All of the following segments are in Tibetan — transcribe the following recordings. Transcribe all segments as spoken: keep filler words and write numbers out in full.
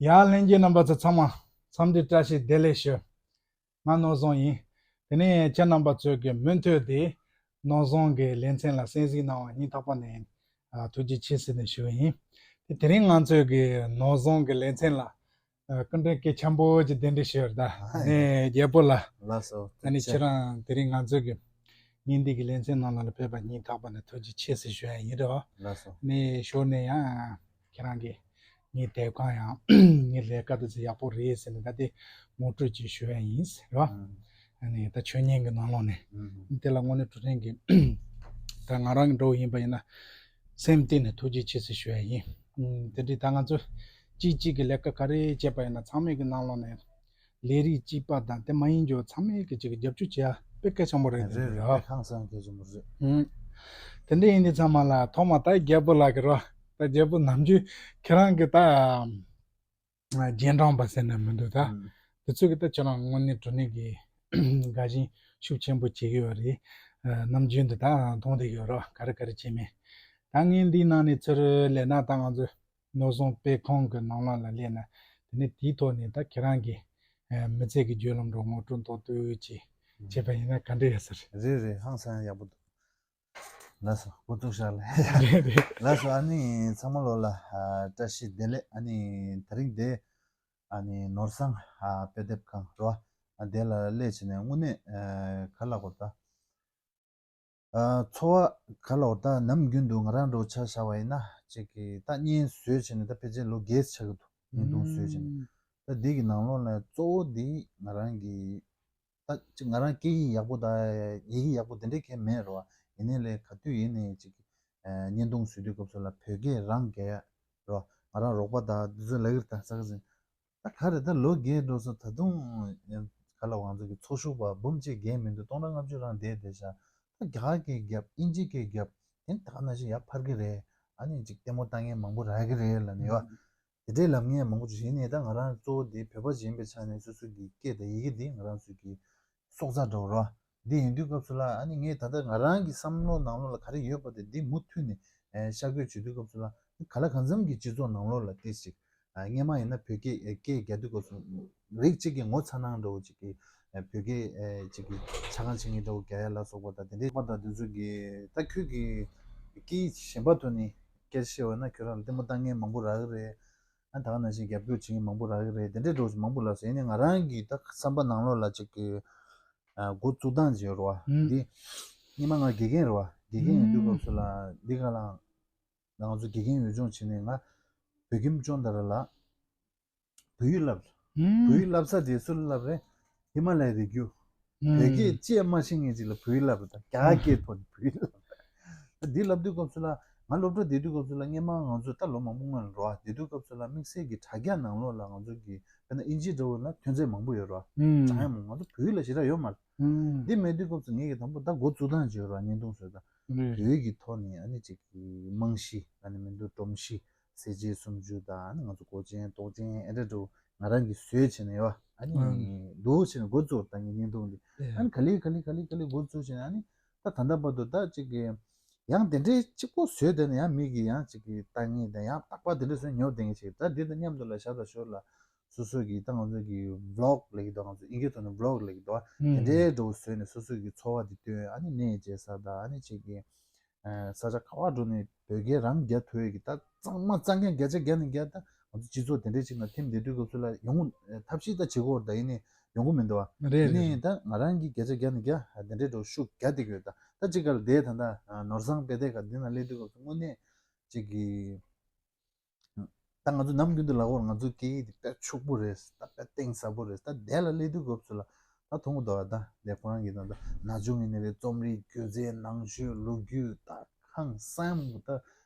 ཡ་ལྷན་རྒྱས་རྣམ་པ་ཚོ་ཚང་མ་འཚམས་འདྲི་བཀྲ་ཤིས་བདེ་ལེགས་ཞུ། ང་ནོར་བཟང་ཡིན། དེ་ནས་ཁྱེད་རྣམ་པ་ཚོས་ཀྱི་མུ་མཐུད་དེ་ནོར་བཟང་གི་ལེ་ཚན་ལ་གསན་གཟིགས་གནང་བ་སྙིང་ཐག་པ་ནས་ཨ་ཐུགས་རྗེ་ཆེ་ཟེར་ནས་ཞུ་བ་ཡིན། དེ་དེ་རིང་ང་ཚོས་ཀྱི་ནོར་བཟང་གི་ལེ་ཚན་ལ་ཨ་སྐུ་མགྲོན་སྐད་ཆེན་པོ་ཅིག་གདན་འདྲེན་ཞུས་ཡོད་ད། ཨ་ནས་རྒྱལ་པོ་ལ་ལགས་སོ། ཨ་ནི་ཐུགས་རྗེ་ཆེ། ཁྱེད་རང་དེ་རིང་ང་ཚོས་ཀྱི་ངས་འདི་གི་ལེ་ཚན་ནང་ལ་ཕེབས་པ་སྙིང་ཐག་པ་ནས་ཐུགས་རྗེ་ཆེ་ཟེར་ཞུ་ཡ་ཡིན་རེད་བ། ལགས་སོ། ནས་ཞོར་ནས་ཡང་ཁྱེད་རང་གིས་ངའི་དེབ་ཁང་ཡང་ངའི་ལས་ཀ་དེ་ཚོ་ཡག་པོ་རེད་ཟེར་ནས་ད་དེ་ངོ་སྤྲོད་ཅིག་ཞུ་ཡ་ཡིན་ཟེར་བ། ཨ་ནི་ད་ཆོས་ཉན་གྱི་ནང་ལོགས་ནས་དེ་ལ་དངོས་གནས་དྲང་གནས་ཀྱི་ད་ང་རང་གི་འགྲོ་བ་ཡིན་པ་ཡིན་ན་སེམས་གཏིང་ནས་ཐུགས་རྗེ་ཆེ་ཟེར་ཞུ་ཡ་ཡིན། དེ་འདྲའི་ད་ང་ཚོ་གཅིག་གཅིག་གི་ལས་ཀ་ག་རེ་བྱས་པ་ཡིན་ན་ཚང་མས་ཀྱི་ནང་ལོགས་ནས། ལས་རིགས་གཅིག་པ་དང་དེ་མ་ཡིན་རྒྱུ་ཚང་མས་ཀྱི་ཅིག་རྒྱབ་སྐྱོར་བྱེད་ཡ་དཔེ་གལ་ཆེན་པོ་རེད། རེད་རེད། དེ་ཧང་སང་གལ་ཆེན་པོ་རེད། ཨུམ། དེ་འདྲ་ཡིན་དུས་ཚང་མ་ལ་ཐོག་མ་ད་རྒྱལ་པོ་ལགས་ཀྱི་རོ། ད་རྒྱལ་པོ་ནམ་རྒྱུན་ཁྱེད་རང་གི་ད་རྗེས་འབྲང་པ་ཟེར་ན་མི་འདུག་ད། ཨུམ། དེ་ཚོ་གི་ད་ཁྱེད་རང་དངོས་གནས་དྲང་གནས་ཀྱི་དགའ་ཞེན་ཤུགས་ཆེན་པོ་བྱེད་ཀྱི་ཡོད་རེད། ནམ་རྒྱུན་དུ་ད་མཐོང་བསྡད་ཀྱི་ཡོད་རོ། ག་རེ་ག་རེ་བྱེད་མིན། ད་ངས་འདིའི་ནང་ནས་ཚུར་ལས་ན་ད་ང་ཚོ། ནོར་བཟང་དཔེ་ཁང་གི་ནང་ལོགས་ལ་སླེབས་ན་དེ་ནས་དེའི་ཐོག་ནས་ད་ཁྱེད་རང་གི་ཨ་མི་ཚེ་གི་བརྒྱུད་ལམ་འགྲོ་ངོ་སྤྲོད་མདོར་བསྡུས་ཅིག་བྱས་པ་ཡིན་ན་ག་འདྲ་ཡོད་ས་རེད། རེད་རེད། ཧང་སང་ཡག་པོ་འདུག་ལགས་སོ། འགོ་ཚུགས་ཤག་ལ། རེད་རེད། ལགས་སོ། ཨ་ནི་ཚང་མ་ལོ་ལ་ཨ་བཀྲ་ཤིས་བདེ་ལེགས། ཨ་ནི་དེ་རིང་དེ་ཨ་ནི་ནོར་བཟང་ཨ་དཔེ་དེབ་ཁང་རོ། ཨ་དེ་ལ་སླེབས་བྱས་ནས་དངོས་གནས་ཨ་ག་ལ་གོ་ད། ཨ་འཚོ་བ་ག་ལ་འོ་ད་ནམ་རྒྱུན་དུ་ང་རང་འདྲ་བོ་ཆ་བཞག་པ་ཡིན་ན་ཅིག་གི་ད་བརྙན་བཟོས་བྱས་ནས་ད་ཕལ་ཆེར་ལོ་བརྒྱད་ཆགས་ཀྱི་འདུག་བརྙན་ཐུང་བཟོས་བྱས་ནས། ཨུམ། ད་འདི་གི་ནང་ལོགས་ནས་གཙོ་བོ་འདི་ང་རང་གི་ད་ཅིག་ང་རང་སྐད་ཡིག་ཡག་པོ་དང་ཡི་གེ་ཡག་པོ་དེ་འདྲའི་གང་མེད་རོ། ཡིན་ནའི་ལས་ག་དུས་ཡིན་ནའི་ཅིག་ཨ་བརྙན་ཐུང་བཟོ་དུས་སྐབས་སུ་ལ་བོད་སྐད་རང་རྒྱག་ཡ་རོ། ང་རང་རོགས་པ་དང་འདི་ཚོ་ལབ་ཀྱི་རེད། ད་ས་ག་ཟིན། ད་ག་རེ་ད་ལོ་བརྒྱད་འགྲོ་སོང་། ད་དུང་ག་ལ་ང་ཚོ་གི་ཚོགས་ཞུགས་པ་འབུམ་གཅིག་བརྒལ་མི་འདུག་སྟོང་ཕྲག་ལྔ་བཅུ་རང་བསྡད་བསྡད་ཤག་ད་རྒྱ་གར་སྐད་རྒྱབ། དབྱིན་ཇི་སྐད་རྒྱབ། དེ་ད་ག་ནང་བཞིན་ཡར་འཕར་གི་རེད། ཨ་ནི་ཅིག་ལྟད་མོ་ལྟ་མཁན་མང་པོ་རག་གི་རེད་ལབ་ནས་ཡོད། དེ་འདྲའི་ལབ་མཁན་མང་པོ་ཅིག་ཡིན་ནའི་ད་ང་རང་གཙོ་བོ་དེ་བོད་པ་ཅིག་ཡིན་པའི་ཆ་ནས་སོ་སོ་གི་སྐད་དང་ཡི་གེ་དེ་ང་རང་ཚོ་གི་སྲོག་རྩ་འདྲ་བོ་རེད་བ། འདི་ཡིན་དུས་སྐབས་སུ་ལ་ཨ་ནི་ངས་ད་ལྟ་ང་རང་གི་བསམ་བློ་ནང་ལོགས་ལ་ག་རེ་ཡོད་པ་དེ་འདི་མུ་མཐུད་ནས་ཨེ་ཤར་བསྐྱོད་བྱེད་དུས་སྐབས་སུ་ལ་ག་ལ་གང་འཚམ་གྱི་སྤྱི་ཚོགས་ནང་ལོགས་ལ་ཏོག་ཙམ་ཨ་སྔོན་མ་ཡིན་ན་བོད་སྐད་ཨེ་སྐད་རྒྱག་དུས་སྐབས་སུ་རིགས་གཅིག་གི་ངོ་ཚ་སྣང་འདྲ་བོ་ཅིག་གི་ཨེ་བོད་སྐད་ཨེ་ཅིག་གི་ཆ་ཚང་བྱེད་མཁན་འདྲ་བོ་རྒྱག་ཡ་ལ་སོགས་པ་དང་དེ་འདྲའི་པ་དང་དེ་ཚོ་གི་ད་ཁྱོད་ཀྱི་སྐད་ཡིག་གཞན་པ་ཐོག་ནས་སྐད་ཆ་བཤད་པ་ན་ཁྱོད་རང་ལ་ལྟད་མོ་ལྟ་མཁན་མང་པོ་རག་གི་རེད། ཨ་ད་ག་ནང་བཞིན་རྒྱབ་སྐྱོར་བྱེད་མཁན་མང་པོ་རག་གི་རེད། དེ་འདྲའི་འགྲོ་མང་པོ་ལབ་སོང་། ཡིན་ནའི་ང་རང་གི་ད་བསམ་པ་ནང་ལོགས་ལ་ཅིག་གི་ཨ་འགོ་བཙུགས་སྟངས་ཅིག་ཡོད་རེད་བ། ཨུམ། འདི་སྔོན་མ་ང་དགེ་རྒན་རེད་བ། དགེ་རྒན་ཡིན་དུས་ཨུམ། སྐབས་སུ་ལ་འདི་ག་ལ་ང་ཚོ་དགེ་རྒན་འོས་སྦྱོང་བྱས་ནས་ང་བོད་ཁྱིམ་ཅོན་ཏ་ར་ལ་བོད་ཡིག་བསླབ། ཨུམ། བོད་ཡིག་བསླབ་ས་དེ་སུ་ལ་བསླབ་རེད། ཧི་མ་ལ་ཡའི་རི་རྒྱུད། བོད་སྐད་ཅི་ཡང་མ་ཤེས་མཁན་ཅིག་ལ་བོད་ཡིག་བསླབ་པ་དང་རྒྱ་སྐད་ཐོག་ནས་བོད་ཡིག་བསླབ་པ། འདི་ལབ་དུས་སྐབས་སུ་ལ་ང་སློབ་གྲྭ་བསྡད་དུས་སྐབས་སུ་ལ་སྔོན་མ་ང་ཚོ་ད་ལོ་མང་པོ་སྔོན་ལ་འགྲོ་བ་བསྡད་དུས་སྐབས་སུ་ལ་དམིགས་བསལ་གྱི་དྲ་རྒྱ་ནང་ལོགས་ལ་ང་ཚོ་གི་དཔེར་ན་ཨིན་ཇི་འདྲ་བོ་ལ་ཐོན་རྫས་མང་པོ་ཡོད་རེད་བ། སྦྱང་ཡ་མང་། ང་ཚོ་བོད་ཡིག་ལ་ཞེ་དྲག་ཡོད་མ་རེད། འདི་མེད་དུས་སྐབས་སུ་ངེད་ཀྱི་དང་པོ་ད་འགོ་བཙུགས་སྟངས་ཅིག་ཡོད་རེད་བ། བརྙན་ཐུང་བཟོས་དང་བོད་ཡིག་གི་ཐོག་ནས་ཨ་ནི་ཅིག་གི་རྨང་གཞི་ཨ་ནི་མི་འདུག་སྒྲོམ་གཞི། གསལ་བྱེད་སུམ་ཅུ་དང་ཨ་ནི་ང་ཚོ་མགོ་ཅན་རྡོ་ཅན་ཨེ་འདྲ་འདྲ་བོ་ང་རང་གིས་བཟོས་བྱས་ནས་ཡོད། ཨ་ནི་ཨང་། འདུག་བྱས་ནས་འགོ་བཙུགས་ད་ངས་བརྙན་ཐུང་འདི་ཨེ། ཨ་ནི་ག་ལེ་ག་ལེ་ག་ལེ་ག་ལེ་འགོ་བཙུགས་བྱས་ནས་ཨ་ནི་ད་ད་ལྟ་བར་དུ་ད་ཅིག་གི་ཡང་དེ་འདྲའི་གཅིག་པོ་བཟོས་བསྡད་ན་ཡང་མི་གིས་ཡང་ཅིག་གི་ལྟ་ངེས་དང་ཡང་རྟག་པར་དེ་འདྲ་བཟོས་ཉོབ་བསྡད་ངེས་ཅིག་ད་འདི་དང་མཉམ་དུ་ལ་ཞར་དང་ཞོར་ལ་སོ་སོ་གིས་ད་ང་ཚོ་གི་ཝི་ལོག་ལབ་ཀྱི་འདུག་ང་ཚོ་ཨིན་སྐད་ཐོག་ནས་ཝི་ལོག་ལབ་ཀྱི་འདུག་དེ་ཨང་། འདྲའི་འདྲ་བོ་བཟོས་ནས་སོ་སོ་གི་འཚོ་བ་འདི་སྟོན། ཨ་ནི་གནས་མཇལ་ས་དང་ཨ་ནི་ཅིག་གི་ས་ཆ་ག་བ་འགྲོ་ནས་བོད་སྐད་རང་རྒྱག་ཐུབ་ཡས་ཀྱི་ད་གཙང་མ་གཙང་རྐྱང་བརྒྱ་ཆ་བརྒྱ་ནས་བརྒྱ་ད་ང་ཚོ་སྤྱི་ཚོགས་དེ་འདྲའི་ཅིག་ནང་ཐིམ་བསྡད་དུས་སྐབས་སུ་ལ་ཡོང་གི་ཐབས་ཤེས་ད་བྱེད་དགོས་རེད། ད་ཡིན་ནའི་ཡོང་གི་མི་འདུག་བ། རེད་ཡིན་ནའི་རེད། ད་ང་རང་གིས་བརྒྱ་ཆ་བརྒྱ་ནས་བརྒྱ་དེ་འདྲའི་འགྲོ་ཤུགས་རྒྱག་བསྡད་ཀྱི་ཡོད། ད་ད་ཅིག་ག་ལ་བསྡད་ད་ད་ནོར་བཟང་དཔེ་དེབ་ཁང་འདི་ནང་སླེབས་དུས་སྐབས་སུ་དངོས་གནས་ཅིག་གི་ད་ང་ཚོ་ནམ་རྒྱུན་དུ་ལབ་དགོས་རེད། ང་ཚོའི་སྐད་ཡིག་འདི་དཔེ་ཕྱུག་པོ་རེད། ད་དཔེ་གཏིང་ཟབ་པོ་རེད། ད་དེ་ལ་སླེབས་དུས་སྐབས་སུ་ལ་ད་མཐོང་གི་འདུག་བ། ད་ལས་ཁོ་རང་གི་ད་ད་ན་ཆུང་ཡིན་ནའི་རེད། རྩོམ་རིག་སྒྱུ་རྩལ་ནང་ཆོས་ལོ་རྒྱུས་ད་ཧང་སངས་ད་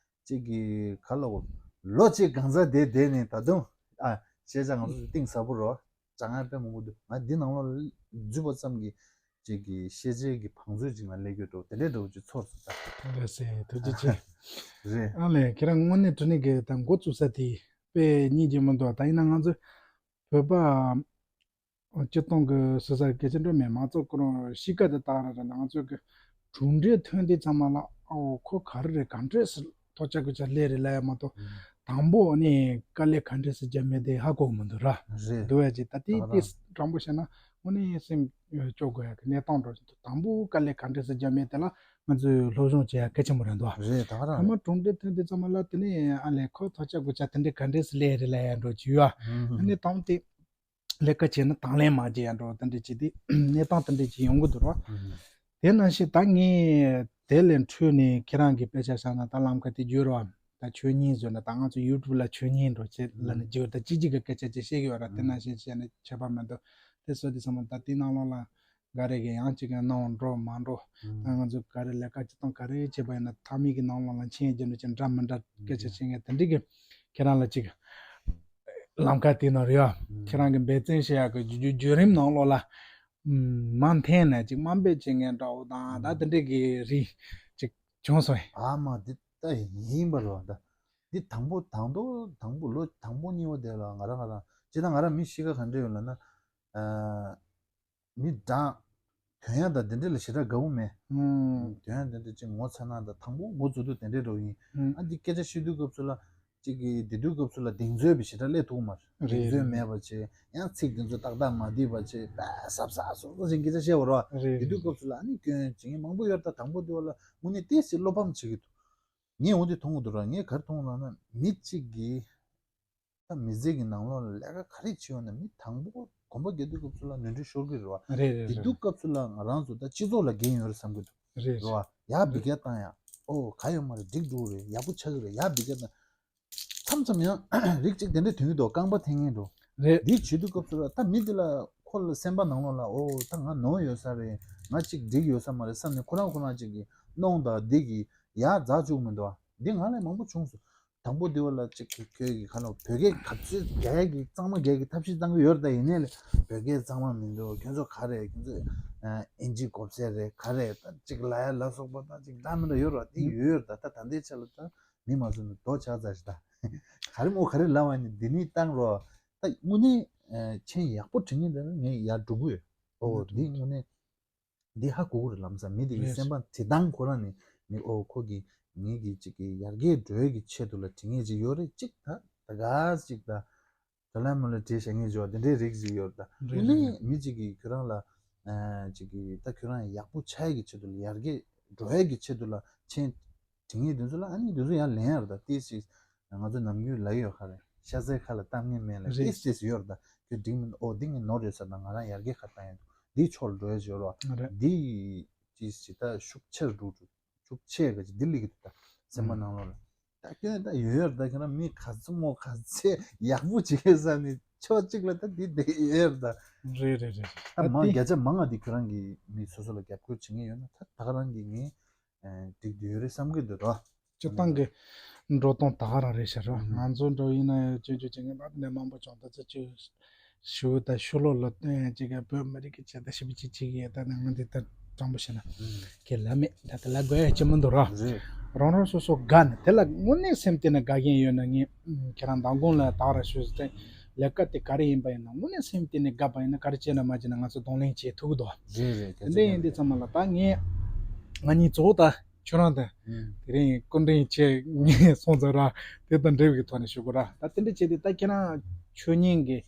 ཅིག་གི་ག་ལ་འོ་ལོ་གཅིག་གང་ཟག་བསྡད་བསྡད་ནས་ད་དུང་ཨ་ཤེས་བྱ་ང་ཚོ་གཏིང་ཟབ་པོ་རེད། སྦྱང་ཡ་དཔེ་མང་པོ་འདུག་ང་འདི་ནང་ལོགས་ལ་འཛུལ་བ་ཙམ་གྱིས་ཅིག་གི་ཤེས་བྱའི་གི་བང་མཛོད་ཅིག་ནང་སླེབས་ཀྱི་འགྲོ། དེ་འདྲའི་འདྲ་བོ་ཅིག་ཚོར་སོང་ད། ལགས་སེ། ཐུགས་རྗེ་ཆེ། རེད། ཨ་ལས་ཁྱེད་རང་དངོས་གནས་དྲང་གནས་ཀྱི་ད་འགོ་བཙུགས་ས་དེ་དཔེ་སྙིང་རྗེ་མོ་འདུག་ད་ཡིན་ན་ང་ཚོ་བོད་པ་སྤྱིར་བཏང་གི་སོ་སོར་སྐད་ཆ་འགྲོ་མེད་མང་ཚོགས་ཀྱི་རང་གཤིས་ཀ་དེ་དག་རེད་རེད། ང་ཚོ་གི་གྲུབ་འབྲས་ཐོན་དུས་ཚང་མ་ལ་ཨོ་ཁོ་ག་རེ་རེད་གང་འདྲས་སེ་ཐོག་ཆ་གུ་ཆ་སླེབས་རེད་ལབ་ཡ་མ་གཏོགས། ཨུམ། དང་པོ་ནི་དཀའ་ལས་ག་འདྲས་སེ་རྒྱབ་མེད་དེ་ཧ་གོ་མི་འདུག་ར། རེད། འདུག་བས་ཅིག་ད་ལྟའི་ད་དེ་དྲང་པོ་བཤད་ན་དངོས་གནས་སེམས་སྐྱོ་དགོས་ཡ་གི་གནས་སྟངས་འགྲོ་བཞིན་འདུག་དང་པོ་དཀའ་ལས་ག་འདྲས་སེ་རྒྱབ་མེད་དེ་ལ་ང་ཚོས་སློབ་སྦྱོང་བྱེད་ཡ་གལ་ཆེན་པོ་རེད་འདུག་རེད། ད་ག་རང་ཐ་མ་གྲུབ་འབྲས་ཐོན་དུས་ཙམ་པ་ལ་དེ་ནས་ཨ་ལས་ཁོ་ཐག་ཆག་དགོས་ཆ་དེ་འདྲས་ག་འདྲས་སེ་ལས་རེད་ལ་ཡ་འགྲོ་གི་ཡོད་ཨ། ཨ་ནི་དང་དེ། ལས་ཀ་བྱས་ན་དང་ལེན་མ་བྱས་ཡ་འགྲོ་དེ་འདྲ་བྱས་ཏེ་གནས་སྟངས་དེ་འདྲ་ཅིག་ཡོང་གི་འདུག་རོ། དེ་ནང་བཞིན་ད་ངས་དེ་ལས་འཕྲོས་ནས་ཁྱེད་རང་གི་དཔེ་ཆ་བཞག་ན་ད་ལམ་ཁ་དེ་བརྒྱུད་རོ། ད་ཆོས་ཉིད་བཟོས་ན་ད་ང་ཚོ་ཡུ་ཊུབ་ལ་ཆོས་ཉིད་འགྲོ་ཅེས་ལ་ནི་བརྗོད་ད་ཅི་ཅི་གི་སྐད་ཆ་ཅིག་བཤད་ཀྱི་ཡོད་ར། དེ་ནང་བཞིན་བྱས་ནས་ཁྱད་པར་མི་འདུག་དེ་སོ་དེ་ཚང་མ་ད་དེ་ནང་ལོགས་ལ་འགའ་རེ་གི་ཡང་ཅིག་གི་གནང་འགྲོ་མ་འགྲོ། ད་ང་ཚོ་ག་རེ་ལས་ཀ་ཅི་དང་ག་རེ་བྱེད་པ་ཡིན་ན་མཐའ་མའི་གི་ནང་ལོགས་ལ་མཆན་རྒྱག་འགྲོ་ཅིག་འདྲ་མི་འདྲ་སྐད་ཆ་བཤད་མཁན་དེ་འདྲ་གི་ཁྱེད་རང་ལ་ཅིག་ལམ་ཁ་དེ་ནོར་ཡ། ཁྱེད་རང་གི་འབད་བརྩོན་བྱེད་ཡག་གི་བརྒྱུད་བརྒྱུད་རིམ་ནང་ལོགས་ལ། མ་འཐེན་ནས་ཅིག་དམའ་འབེབས་བྱེད་མཁན་འདྲ་བོ་དང་ད་དེ་འདྲས་ཀྱི་རིགས་ཅིག་བྱུང་སོང་ཨེ། ཨ་མ་འདི་ལྟ་ཡིན་པ་རེད་བ། ད་འདི་དང་པོ་དང་པོ་དང་པོ་ལོ་དང་པོ་གཉིས་པ་དེ་ལ་ང་རང་ང་རང་ཅི་ད་ང་རང་མི་གཤིས་ཀ་ག་འདྲས་ཡོད་ལབ་ན། མི་དྲང་། དོན་ཡག་དང་དེ་འདྲས་ལ་ཞེ་དྲག་དགའ་བོ་མེད། ཨུམ། དོན་ཡག་དེ་འདྲས་ཅིག་ངོ་ཚ་ན་ད་དང་པོ་འགོ་འཛུགས་དུས་དེ་འདྲས་འགྲོ་ཡིན། ཨུམ། ཨ་འདི་སྐད་ཆ་བཤད་དུས་སྐབས་སུ་ལ་ཅིག་གིས་དེ་དུས་སྐབས་སུ་ལ་གདེང་ཚོད་བི་ཞེ་དྲག་སླེབས་ཐུབ་མ་རེད། རེད་གདེང་ཚོད་རེད། མེད་པ་བྱས་ཡང་ཚིག་དེ་ཚོ་ཏག་ཏག་མ་བསྡུས་པ་བྱས་པས་ཟབ་ཟབ་ཟོག་ཟོག་ཅིག་སྐད་ཆ་བཤད་པ་རེད། རེད་དེ་དུས་རེད། སྐབས་སུ་ལ་ཨ་ནི་སྐྱོན་བྱེད་མཁན་མང་པོ་ཡོད་རེད། ད་དང་པོ་དེ་བ་ལ་དངོས་གནས་ཏོག་ཙམ་བློ་ཕམ་བྱེད་ཀྱི་འདུག་ངས་འོ་དེ་མཐོང་གི་འདུག་ར། ངས་ག་རེ་མཐོང་ལབ་ན་མི་གཅིག་གིས། ད་མི་ཚེ་གི་ནང་ལོགས་ལ་ལས་ཀ་ག་རེ་བྱེད་ཡོང་ན་མི་དང་པོ་གོམ་པ་རྒྱག་དུས་སྐབས་སུ་ལ་ནོར་འཁྲུལ་ཤོར་གི་རེད་བ། རེད་རེད་དེ་རེད། དུས་སྐབས་སུ་ལ་ང་རང་ཚོ་ད་སྤྱི་ཚོགས་ལ་འགན་ཡོད་རེད་བསམ་གི་འདུག་རེད། རེད་བ། ཡར་འབུད་རྒྱག་བཏང་ཡ། ཨོ་ག་ཡོད་མ་རེད། འགྲིག་འགྲོ་གི་རེད། ཡག་པོ་ཆགས་གི་རེད། ཡར་འབུད་རྒྱག་བཏང་། མཚམས་མཚམས་ཡང་རིགས་གཅིག་དེ་འདྲ་དོན་གི་འདུག་རྐང་པ་འཐེན་མཁན་འགྲོ། རེད། འདི་བྱེད་དུས་སྐབས་སུ་ལ་ད་མི་འདི་ལ་ཁོ་ལ་སེམས་པ་ནང་ལོགས་ལ་ཨོ་ད་ང་ནོར་ཡོད་ས་རེད། ང་གཅིག་འགྲིག་ཡོད་ས་མ་རེད་བསམ་ནས་ཁོ་རང་ཁོ་རང་གཅིག་གི་གནོང་དང་འདི་གི་ཡར་འཛེགས་བཅུག་མི་འདུག་བ། འདི་ང་ལ་མང་པོ་བྱུང་སོང་། དང་པོ་འདི་བ་ལ་ཅིག་གི་ཁྱོད་ཀྱི་ཁ་ནང་བོད་སྐད་ག་ཚོད་རྒྱག་ཡ་གི་གཙང་མ་རྒྱག་གི་ཐབས་ཤེས་བཏང་གི་ཡོད་རེད། ད་ཡིན་ནའི་ལས་བོད་སྐད་གཙང་མ་མི་འདུག་ཁྱོད་ཚོ་ག་རེད། ཁྱོད་ཚོ་ཨིན་ཇི་གོ་ས་རེད་ག་རེད། ད་ཅིག་ལ་ཡ་ལ་སོགས་པ་ད་ཅིག་འདྲ་མི་འདྲ་ཡོད་རེད། དེ་ཡོད་ཡོད་རེད། ད་ད་ད་ལྟའི་ཆ་ལ་ད་མི་མ་བཟོ་ནས་རྡོ་ཆགས་ཚར་ཞིག་ད་ག་རེ་མོ་ག་རེ་ལབ་པ་ནི་འདི་ནི་བཏང་རོགས། ད་དངོས་གནས་མཆན་ཡག་པོ་བྲིས་མཁན་དེ་ནི་ངས་ཡར་འགྲོ་གི་ཡོད། ཨོ་འདི་དངོས་གནས། འདི་ཧ་གོ་གི་རེད། ལམ་སང་མི་དེ་གི་རེད། སེམས་པ་བྱེད་སྟངས་ཁོ་རང་ནས་ནི་ཨོ་ཁོ་གི་ངེད་ཀྱི་ཅིག་གི་ཡར་རྒྱས་འགྲོ་ཡས་ཀྱི་ཆེད་དུ་ལ་དྲི་ངེས་ཅིག་ཡོད་རེད། ཅིག་ད་ད་ག་ཅིག་ད་དོ་ལ་མོ་ལ་བྲིས་བཞག་ངེས་འཇོག་དེ་འདྲའི་རིགས་ཅིག་ཡོད་རེད། ད་རེད་དེ་ནས་རེད། མི་ཅིག་གིས་ཁྱོད་རང་ལ་ཨ་ཅིག་གི་ད་ཁྱོད་རང་ཡག་པོ་ཆགས་ཡས་ཀྱི་ཆེད་དུ་ལ་ཡར་རྒྱས་འགྲོ་ཡས་ཀྱི་ཆེད་དུ་ལ་མཆན་དྲི་ངེས་དེ་ཚོ་ལ་ཨ་ནི་དེ་ཚོ་ཡང་ལན་ཡར་ད་ཏིས་ཅིག་ང་ཚོ་ནམ་རྒྱུན་ལ་ཡོད་ཁ་རེད། ཤ་ཚའི་ཁ་ལ་གཏམ་ངན་མེད་ལ་རེད། ཏིས་ཏིས་ཡོད་རེད། ད་ཁྱོད་འགྲིག་མི་འདུག་ཨོ་འདི་ངས་ནོར་ཡོད་ས་དང་ང་རང་ཡར་རྒྱས་ཁ་བཏང་ཡོད་འདུག་འདིའི་ཕྱོགས་ལ་འགྲོ་ཡ་ཅིག་ཡོད་རེད། རེད། འདི་ཅིག་ཅིག་ད་ཤུགས་ཆེར་འགྲོ་འགྲོ་ཤུགས་ཆེ་ག་ཅིག་འདི་ལི་གི་འདུག་ད་སེམས་པ་ནང་ལོགས་ལ་ད་ཁྱོད་ད་ཡོད་ཡོད་རེད། ད་ཁྱོད་རང་མི་ག་ཚོད་མོ་ག་ཚོད་ཡག་པོ་བྱེད་མཁན་བསམ་ནས་ཕྱོགས་གཅིག་ལ་ད་འདི་བསྡད་ཡོད་རེད། ད་རེད་རེད་རེད། ད་ད་མང་འདི་བརྒྱ་ཆ་མང་ང་འདི་ཁྱོད་རང་གི་མི་སོ་སོ་ལ་རྒྱབ་སྐྱོར་བྱེད་མཁན་ཡོད་ན་ད་ད་ག་རང་གི་ངས། འགྲིག་འདུག་ཡོད་རེད་བསམ་གྱི་འདུག་རོ། སྤྱིར་བཏང་གི་འགྲོ་སྟངས་ད་ག་རང་རེད་ཤག་རོ། ང་ཚོ་འགྲོ་ཡིན་ན་སྐྱོན་བརྗོད་བྱེད་མཁན་ད་ནས་མང་པོ་བྱུང་། ད་ཚོད་ཅིག་ཞུ་ད་ཤུ་ལོ་ལོ་ཅིག་ག་བོད་མི་རིགས་ཀྱི་ཆེད་ད་ཞིབ་ཅིག་ཅིག་ཡོད། ད་ནས་ང་འདི་ལྟར་དྲང་པོ་བཤད་ན་ཁྱེད་ལ་མེད། ད་དེ་ལ་དགོས་ཡ་ཅི་མི་འདུག་རོ། རེད། རང་རང་སོ་སོ་དགའ་ནས་དེ་ལ་དངོས་གནས་སེམས་གཏིང་ནས་དགའ་མཁན་ཡོད་ན་ངས་ཁྱེད་རང་མདང་དགོང་ལ་ད་ག་རང་ཞུས་ཏེ་ལས་ཀ་དེ་ག་རེ་ཡིན་པ་ཡིན་ན་དངོས་གནས་སེམས་གཏིང་ནས་དགའ་པ་ཡིན་ན་ག་རེ་བྱས་ན་མ་བྱས་ན་ང་ཚོ་གདོང་ལེན་བྱེད་ཐུབ་ཀྱི་འདུག་རེད་རེད། དེ་འདྲ་ཡིན་དུས་ཙམ་པ་ལ་ད་ངས་ང་གཉིས་གཙོ་བོ་ད་ཁྱོད་རང་དང་དེ་རིང་སྐུ་མགྲོན་ཆེ་ངས་སོང་ཙང་ར་དེ་དང་འབྲེལ་བའི་ཐོག་ནས་ཞུ་དགོས་ར། ད་དེ་འདྲ་བྱས་ཏེ་ད་ཁྱེད་རང་ཆོས་ཉིད་ཀྱི་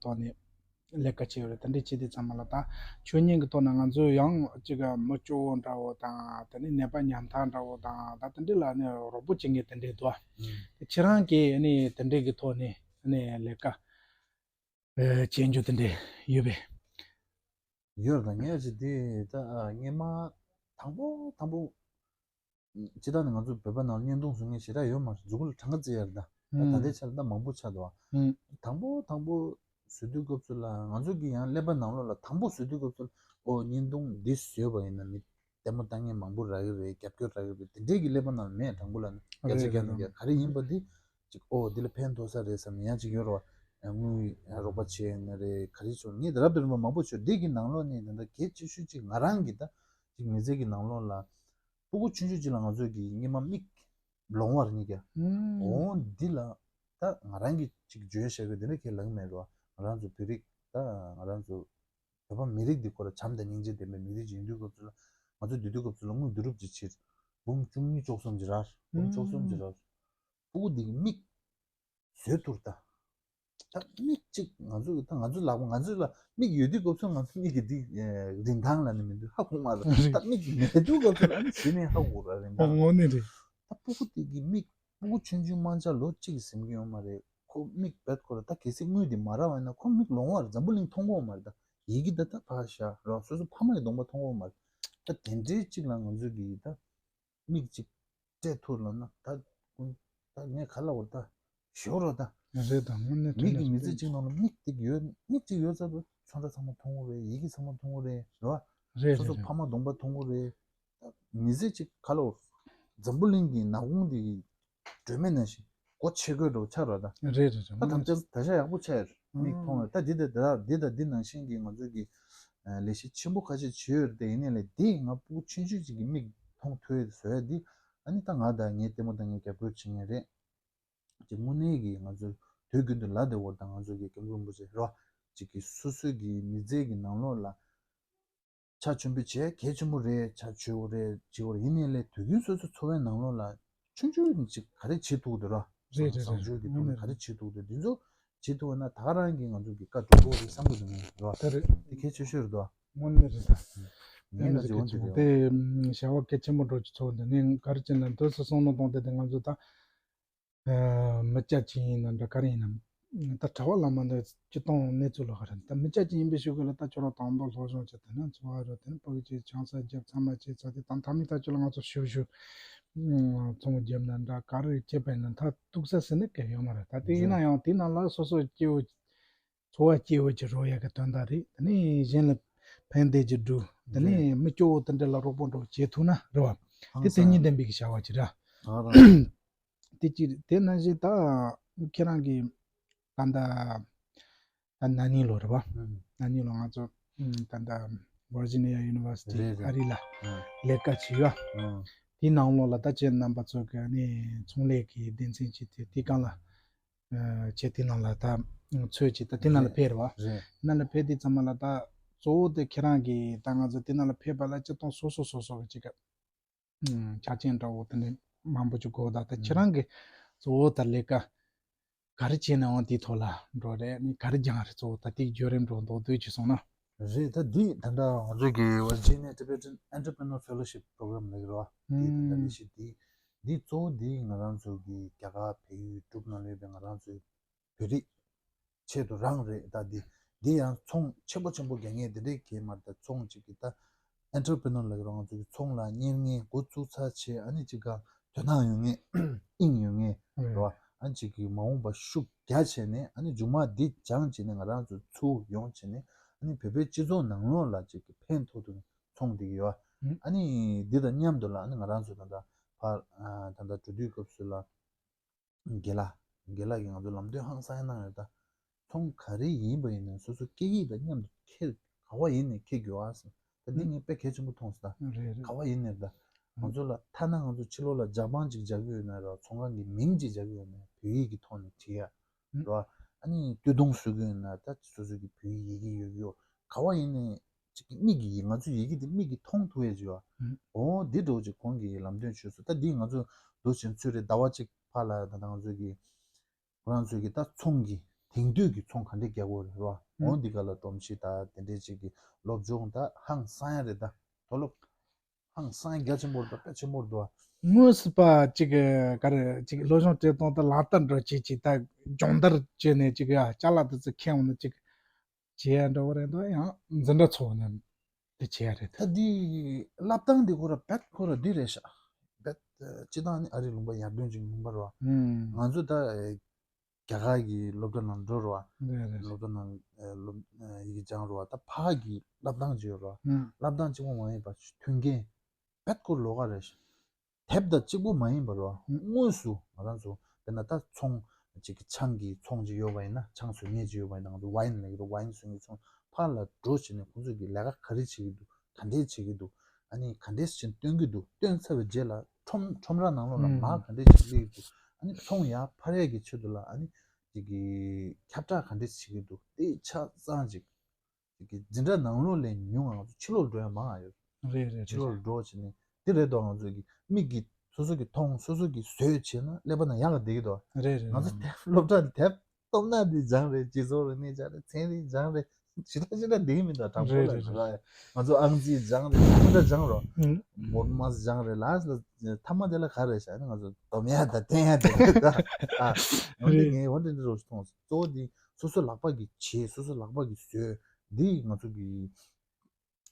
ཐོག་ནས་ལས་ཀ་བྱས་ཡོད་རེད། དེ་འདྲ་བྱས་དུས་ཙམ་པ་ལ་ད་ཆོས་ཉིད་ཀྱི་ཐོག་ནས་ང་ཚོས་ཡང་ཅིག་མི་སྐྱོ་བོ་འདྲ་བོ་དང་དེ་ནས་ནད་པ་ཉམ་ཐག་འདྲ་བོ་དང་ད་དེ་འདྲ་ལ་ནས་རོགས་པ་བྱེད་མཁན་དེ་འདྲ་འདུག་དེ་ཁྱེད་རང་གིས་ནས་དེ་འདྲ་གི་ཐོག་ནས་ནས་ལས་ཀ་ཨེ་བྱེད་རྒྱུ་དེ་འདྲ་ཡོད་པས། ཡོད་རེད། ད་ངས་ཅིག་དེ་ད་སྔས་མ་དང་པོ་དང་པོ་སྤྱིར་བཏང་ནས་ང་ཚོ་བོད་པ་ནང་བརྙན་ཐུང་བཟོ་མཁན་ཞེ་དྲག་ཡོད་མ་རེད། མཛུབ་གུ་ལ་གྲངས་ཀ་བརྩི་ཡ་རེད་ད། ད་ད་ལྟའི་ཆ་ལ་ད་མང་པོ་ཆགས་འདུག་ཨ། དང་པོ་དང་པོ་བཟོ་དུས་སྐབས་སུ་ལ་ང་ཚོ་གི་ཡང་ཀླད་པ་ནང་ལོགས་ལ་དང་པོ་བཟོ་དུས་སྐབས་སུ་ལ་ཨོ་བརྙན་ཐུང་འདི་བཟོས་པ་ཡིན་ན་མི་ལྟད་མོ་ལྟ་མཁན་མང་པོ་རག་གི་རེད། རྒྱབ་སྐྱོར་རག་གི་རེད། དེ་འདྲས་ཀྱི་ཀླད་པ་ནང་ལ་མེད། དང་པོ་ལ་ནི་བརྒྱ་ཆ་བརྒྱ་ནང་བརྒྱ་ག་རེ་ཡིན་པ་འདི་ཅིག་ཨོ་འདི་ལ་ཕན་ཐོགས་ས་རེད་བསམ་ནས་ཡང་ཅིག་ཡོད་རེད་བ། དངུལ་རོགས་པ་བྱས་ཡོད་ན་རེད། ག་རེ་བྱུང་ངས་ད་རབ་ཏུ་རིམ་པ་མང་པོ་བྱུང་། འདི་གི་ནང་ལོགས་ནས་ད་ལྟ་གལ་ཆེ་ཤོས་ཅིག་ང་རང་གི་ད་ཅིག་མི་ཚེ་གི་ནང་ལོགས་ལ་སྤུ་གུ་ཆུང་ཆུང་ཅིག་ལ་ང་ཚོ་གི་སྔས་མ་མིག་ལོང་བར་གཉིས་ཀ་ཨོ་འདི་ལ་ད་ང་རང་གི་ཅིག་བརྗོད་བྱ་གི་འདི་འདྲ་ཁས་ལེན་མེད་རེད་བ། ང་རང་ཚོ་བོད་རིགས་ད་ང་རང་ཚོ་བོད་པ་མི་རིགས་འདི་ཁོ་ར་བྱམས་དང་སྙིང་རྗེ་ལྡན་པའི་མི་རིགས་ཅིག་ཡིན་དུས་སྐབས་སུ་ལ་ང་ཚོ་འདི་དུས་སྐབས་སུ་ལ་དངུལ་བསྡུ་རུབ་ཅིག་ཕྱིར་འབུམ་བཅུ་གཉིས་བཅུ་གསུམ་ཅིག་རག་འབུམ་བཅུ་གསུམ་ཅིག་རག་ཕྲུ་གུ་འདི་གི་མིག་བཟོས་ཐུབ་ད། ད་མིག་གཅིག་ང་ཚོ་ད་ང་ཚོ་ལག་པ་ང་ཚོ་ལ་མིག་ཡོད་དུས་སྐབས་སུ་ང་ཚོ་མིག་གི་འདི་རིན་ཐང་ལ་ནི་མི་འདུག་ཧ་གོ་མ་རེད། ད་མིག་མེད་དུས་སྐབས་སུ་ཨ་ནི་གཞི་ནས་ཧ་གོ་ར་རིན་ཐང་། དངོས་གནས་རེད། ད་ཕྲུ་གུ་དེ་གི་མིག་ཕྲུ་གུ་ཆུང་ཆུང་དམར་འབྱར་ལོ་གཅིག་གི་ཟིན་གྱི་ཡོད་མ་རེད། ཁོ་མིག་བེད་ཁོ་ལ་ད་གལ་སྲིད་དངུལ་དེ་མ་རག་པ་ཡིན་ན་ཁོ་མིག་ལོང་བར་འཛམ་བུ་གླིང་མཐོང་གི་ཡོད་མ་རེད། ད་ཡི་གེ་ད་ད་ཕར་བཞག་རོགས་སོ་སོ་ཕ་མ་ཡི་གདོང་པ་མཐོང་གི་ཡོད་མ་རེད། ད་དེ་འདྲའི་གཅིག་ལ་ང་ཚོ་གི་ད་མིག་གཅིག་སྤྲད་ཐུབ་ལབ་ན་ད་ད་ངས་ག་ལ་བར་ད་ཞོར་རོ་ད། རེད་ད་དངོས་གནས་མིག་གི་མི་ཚེ་གཅིག་ནང་ལ་མིག་གཅིག་ཡོད་མིག་གཅིག་ཡོད་ཚར་བས་ཚོན་ཁྲ་ཚང་མ་མཐོང་གི་རེད། ཡི་གེ་ཚང་མ་མཐོང་གི་རེད་རོ། རེད་སོ་སོ་རེད་ཕ་མ་གདོང་པ་མཐོང་གི་རེད། ད་མི་ཚེ་གཅིག་ག་ལ་བར་འཛམ་བུ་གླིང་གི་ནག་ཁུང་འདི་གི་སྒྲོན་མེ་ནང་བཞིན་སྒོ་ཕྱེ་དགོས་འགྲོ་ཆགས་ར་ད། རེད་རེད་རེད་ད་དམ་དངོས་གནས་བཅའ་ད་ཤ་ཡག་པོ་ཆགས་ཡོད་མིག་མཐོང་ཡོད། ད་འདི་ད་ད་འདི་ད་འདི་ནང་བཞིན་གྱི་ང་ཚོ་གི་ལས་གཞི་ཆེན་པོ་ཁ་ཤས་བྱས་ཡོད་རེད། དེ་ཡིན་ནའི་ལས་འདི་ང་ཕྲུ་གུ་ཆུང་ཆུང་ཅིག་གི་མིག་མཐོང་ཐུབ་ཡོད་བཟོ་ཡ་འདི་ཨ་ནི་ད་ང་དང་ངའི་ལྟད་མོ་དང་ངའི་རྒྱབ་སྐྱོར་བྱེད་མཁན་རེད། ཅིག་དངོས་གནས་ཀྱི་ང་ཚོ་དུས་རྒྱུན་དུ་ལབ་བསྡད་ཡོད་དང་ང་ཚོ་གི་སྐྱབས་མགོན་རིན་པོ་ཆེ་རོ་ཅིག་གི་སོ་སོའི་གི་མི་ཚེ་གི་ནང་ལོགས་ལ་ཕྱག་མཆོད་འབུལ་བྱས་གལ་ཆེན་པོ་རེད། ཕྱག་མཆོད་པོ་རེད་ཅིག་བོར་ཡིན་ནའི་ལས་དུས་རྒྱུན་སོ་སོ་འཚོ་བའི་ནང་ལོགས་ལ་ཆུང་ཆུང་ཅིག་ག་རེ་བྱེད་ཐུབ་འདུག་ར། རེད་རེད་བཟང་རེད་སྤྱོད་ཀྱི་ཐོག་ནས་ག་རེ་བྱེད་ཐུབ་འདུག་འདི་ཚོ་བྱེད་ཐུབ་ན་ད་ག་རང་གི་ང་ཚོ་གི་བཀའ་སྒྲུབ་ཐུབ་རེད་བསམ་གི་འདུག་ངས་ར། ད་རེད་དེ་གལ་ཆེ་ཤོས་རེད་དོ། དངོས་གནས་རེད་ད། ངས་ལ་ཅིག་འོན་ཏེ་རེད། དེ་བྱ་བ་གལ་ཆེན་པོ་འགྲོ་ཅིག་ཚོགས་འདི་ངས་ག་རེ་བྱས་ན་འདི་སོ་སོ་ནོ་གཏོང་དེ་དེ་ང་ཚོ་ད། མི་སྐྱ་ཅིག་ཡིན་ན་འདྲ་ག་རེ་ཡིན་ནམ། ད་གྲྭ་བ་བླ་མ་འདི་སྤྱི་བཏང་གནས་ཚུལ་ལ་ག་རེ་ད་མི་སྐྱ་ཅིག་ཡིན་པའི་ཤུགས་ལ་ད་ཁྱོད་རང་དང་པོ་སློབ་སྦྱོང་བྱེད་དེ་ན་འཚོ་བ་རོལ་དེ་ན་ཕ་གི་ཅིག་ཆང་ས་རྒྱབ་ཚང་མ་བྱས་ཚར་དེ་དང་ཐ་མི་ད་ཁྱོད་ལ་ང་ཚོ་ཞུ་ཞུ་ཚོང་རྒྱབ་ན་འདྲ་ག་རེ་བྱེད་པ་ཡིན་ན་ད་ཐུག་ས་ཟེར་ནི་གལ་ཡོད་མ་རེད། ད་དེ་ཡིན་ན་ཡང་དེ་ནང་ལ་སོ་སོ་སྐྱེ་བོ་འཚོ་བ་སྐྱེལ་བ་ཅིག་རོལ་ཡག་གི་དོན་དག་རེད། དེ་ནས་གཞན་ལ་ཕན་བདེ་ཅིག་སྒྲུབ་དེ་ནས་མི་སྐྱོ་བོ་དེ་འདྲ་ལ་རོགས་པ་འགྲོ་བྱེད་ཐུབ་ན་རེད་བ། དེ་དེ་ཉིད་ལྡན་པའི་གི་བྱ་བ་ཅིག་རེད། དེ་ཅིག་དེ་ནང་བཞིན་ད་ཁྱེད་རང་གི་ད་ལྟ་ད་ན་ནིང་ལོ་རེད་བ། ན་ནིང་ལོ་ང་ཚོ་ད་ལྟ་Virginia University རེད་རེད། ཨ་རི་ལ་ལས་ཀ་བྱེད་ཡ། དེའི་ནང་ལོགས་ལ་ད་ཁྱེད་རྣམ་པ་ཚོ་གི་ཨ་ནི་ཚོང་ལས་ཀྱི་སྡེ་ཚན་ཅིག་དེ་དེའི་སྒང་ལ། ཨ་ཁྱེད་དེ་ནང་ལ་ད་ཚོད་ཅིག་ད་དེ་ནང་ལ་ཕེབས་རེད་བ། རེད། དེ་ནང་ལ་ཕེབས་དུས་ཙམ་པ་ལ་ད་གཙོ་བོ་དེ་ཁྱེད་རང་གིས་ད་ང་ཚོ་དེ་ནང་ལ་ཕེབས་པ་ལ་སྤྱིར་བཏང་སོ་སོ་སོ་སོ་གི་ཅིག་གི་ཆ་རྐྱེན་འདྲ་བོ་དེ་འདྲ་མང་པོ་ཅིག་དགོས། ད་ད་ཁྱེད་རང་གིས་གཙོ་བོ་ད་ལས་ཀ་ག་རེ་བྱས་ནའང་དེའི་ཐོག་ལ་འགྲོ་རེད། ནི་ག་རེ་སྦྱངས་རེད། གཙོ་བོ་ད་དེའི་བརྒྱུད་རིམ་འགྲོ་མདོར་བསྡུས་ཅིག་གསུངས་ན། རེད། ད་འདི་ད་ལྟ་ང་ཚོ་གི་Virginia Tibetan Entrepreneur Fellowship Program ལབ་ཀྱི་རེད་བ། འདི་ད་ལྟ་ལས་གཞི་འདི་འདི་གཙོ་བོ་འདི་ང་རང་ཚོ་གི་རྒྱ་གར་བལ་ཡུལ་འབྲུག་ནང་ལ་ཡོད་པའི་ང་རང་ཚོའི་བོད་རིགས་ཆེད་དུ་རང་རེད། ད་འདི་འདི་ཡང་ཚོང་ཆེན་པོ་ཆེན་པོ་རྒྱག་མཁན་འདི་འདྲའི་གས་མ་རེད། ད་ཚོང་གཅིག་གི་ད་Entrepreneur ལབ་ཀྱི་རེད་བ། ང་ཚོ་གི་ཚོང་ལ་གཉེར་མཁན་འགོ་བཙུགས་ཚར་བྱས་ཨ་ནི་གཅིག་ག་དོ་སྣང་ཡོད་མཁན་དབྱིངས་ཡོད་མཁན་རེད་བ། ཨ་ནི་གཅིག་གི་མ་འོངས་པ་ཤུགས་རྒྱ་བྱས་ནས་ཨ་ནི་མཇུག་མ་འདི་སྦྱངས་བྱས་ནས་ང་རང་ཚོ་ཚུར་ཡོང་བྱས་ནས་ཨ་ནི་བོད་པའི་སྤྱི་ཚོགས་ནང་ལོགས་ལ་གཅིག་གི་ཕན་ཐོགས་ཐུབ་མཁན་ཚོང་འདི་གི་ཡོད་བ། ཨ་ནི་འདི་དང་མཉམ་དུ་ལ་ཨ་ནི་ང་རང་ཚོ་ད་ལྟ་ཕར་ད་ལྟ་འགྲོ་དུས་སྐབས་སུ་ལ། དགེ་ལགས། དགེ་ལགས་ཀྱིས་ང་ཚོ་ལམ་སྟོན་ཧང་སང་གནང་ཡོད། ད་ཚོང་ག་རེ་ཡིན་པ་ཡིན་ནའི་སོ་སོ་སྐད་ཡིག་དང་མཉམ་དུ་འཁྱེར་ག་བ་ཡིན་ནའི་འཁྱེར་དགོས་ཨ་ཟེར། ད་འདི་ངས་དཔེ་གལ་ཆེན་པོ་མཐོང་སོང་། ད་རེད་རེད། ག་བ་ཡིན་ནའི་ད་ང་ཚོ་ལ་ཐ་ན་ང་ཚོ་ཕྱི་ལོགས་ལ་ཇ་པན་ཅིག་རྒྱག་གི་ཡོད་ན་ར་ཚོང་ཁང་གི་མིང་ཅིག་རྒྱག་གི་ཡོད་ན་བོད་ཡིག་གི་ཐོག་ནས་བྲིས་ཡ་ར། ཨ་ནི་སྟོད་ཐུང་བཟོ་གི་ཡོད་ན་ད་སོ་སོ་གི་བོད་ཡིག་ཡི་གེ་ཡོད་ཀྱི་ཡོད། ག་བ་ཡིན་ནའི། ཅིག་གི་མིག་གིས་ང་ཚོའི་ཡི་གེ་འདི་མིག་གིས་མཐོང་ཐུབ་ཡས་ཅིག་ཡོད། འོ་འདི་འདྲ་བོ་ཅིག་གོང་གི་ལམ་སྟོན་བྱོས་སོང་། ད་འདི་ང་ཚོ་འདུག་བྱས་ཚུལ་རེད། ཟླ་བ་གཅིག་ཕར་ལ་ད་ང་ཚོ་གི་ཁོ་རང་ཚོའི་གི་ད་ཚོང་གི་དེང་དུས་ཀྱི་ཚོང་ག་འདྲས་རྒྱག་དགོས་རེད་བ། འོ་འདི་ག་ལ་སྒྲོམ་གཞི་ད་དེ་འདྲས་ཅིག་གི་སློབ་སྦྱོང་ད་ཧང་སང་ཡ་རེད། ད་མཐོ་སློབ་ཧང་སང་ཡ་རྒྱ་ཆེན་པོ་རེད། ད་དཔེ་ཆེན་པོ་རེད་བ། དངོས་སུ་པ་ཅིག་ག་རེ་ཅིག་སློབ་སྦྱོང་སྤྲད་སྟངས་ད་ལག་བསྟར་འགྲོ་བྱེད་ཅིག་ད་སྦྱོང་བརྡར་བྱས་ནས་ཅིག་ཡ་ཅ་ལག་དེ་ཚོ་ཁྱེར་འོང་ན་ཅིག་བྱེད་ཡ་འདྲ་བོ་རེད་འདུག་ཡང་འཛིན་གྲྭ་ཚོ་ནས་དེ་བྱེད་ཡ་རེད། ད་འདི་བསླབ་སྟངས་འདི་ཁོ་ར་བེད་ཁོ་ར་འདི་རེད་ཤག་བེད་སྤྱི་བཏང་ནི་ཨ་རི་ལུང་པ་ཡར་ཐོན་ཅིག་ལུང་པ་རེད་བ། ང་ཚོ་ད་རྒྱ་གར་གྱི་སློབ་གྲྭ་ནང་འགྲོ་རེད་བ། རེད་རེད། སློབ་གྲྭ་ནང་སློབ་ཡི་གེ་སྦྱངས་རེད་བ། ད་ཕར་གྱི་བསླབ་སྟངས་ཅིག་ཡོད་རེད་བ། བསླབ་སྟངས་གཅིག་པོ་མ་ཡིན་པ་མཐུན་རྐྱེན་བེད་ཁོ་ལོགས་ཀ་རེད་ཤག་དེབ་དང་གཅིག་པུ་མ་ཡིན་པ་རོ། དངོས་སུ་ང་རང་ཚོ་དཔེར་ན་ད་ཚོང་གཅིག་གི་ཆང་གི་ཚོང་གཅིག་ཡོད་པ་ཡིན་ན། ཆང་བཟོ་མཁན་གཅིག་ཡོད་པ་ཡིན་ན། ང་ཚོ་ཝའིན་ལབ་ཀྱི་རེད། ཝའིན་བཟོ་མཁན་ཚོ་ཕར་ལ་འགྲོ་བྱས་ནས་ཁོང་ཚོ་གི་ལས་ཀ་ག་རེ་བྱེད་ཀྱི་འདུག་ག་འདྲས་བྱེད་ཀྱི་འདུག་ཨ་ནི་ག་འདྲས་བྱས་ནས་སྟོན་གྱི་འདུག་སྟོན་ཚར་བའི་རྗེས་ལ་ཁྲོམ་ཁྲོམ་ར་ནང་ལོགས་ལ་མར་ག་འདྲས་བྱེད་ཀྱི་འདུག་ཨ་ནི་ཚོང་ཡར་འཕར་ཡས་ཀྱི་ཆེད་དུ་ལ་ཨ་ནི་ཅིག་གི་ཁྱབ་བསྒྲགས་ག་འདྲས་བྱེད་ཀྱི་འདུག་དེ་ཆ་ཚང་ཅིག་དེ་གི་འཛིན་གྲྭ་ནང་ལོགས་ལས་ཉུང་ང་ཚོ་ཕྱི་ལོགས་འགྲོ་ཡ་མང་ང་ཡོད། རེད་རེད། ཕྱི་ལོགས་འགྲོ་བྱས་ནས་དེ་རེད་དོ། ང་ཚོ་གི་མིག་གིས་ སོ་སོ་གི་མཐོང་སོ་སོ་གི་བཟོས་བྱས་ན་ཀླད་པ་ནང་ཡག་ག་བསྡད་ཀྱི་འདུག་རེད་རེད། ང་ཚོ་རེད། དེབ་སློབ་གྲྭ་དེབ་སྟོབས་ན་འདི་སྦྱངས་རེད། སྤྱི་ཚོགས་རིག་གནས་སྦྱངས་རེད། ཚན་རིག་སྦྱངས་རེད། ཞེ་དྲག་ཞེ་དྲག་འདི་མི་འདུག་དྲང་པོ་རེད་ལ་རེད། ང་ཚོ་ཨང་རྩིས་སྦྱངས་རེད། ཐ་མ་འདྲ་སྦྱངས་རོགས། ཨུམ། མོར་མ་སྦྱངས་རེད་ལ་ཐ་མ་དེ་ལ་ག་རེ་བྱ་ན་ང་ཚོ་སྡོམ་ཡ་ད་བསྟན་ཡ་དེ་རེད་ད། ཨ་འོན་ཏེ་རེད། ངས་འོན་ཏེ་འདི་རོགས་ཞུ་མཐོང་སོང་། གཙོ་བོ་འདི་སོ་སོ་ལག་པ་གིས་བྱས་སོ་སོ་ལག་པ་གིས་བཟོས་འདི་ང་ཚོ་གི་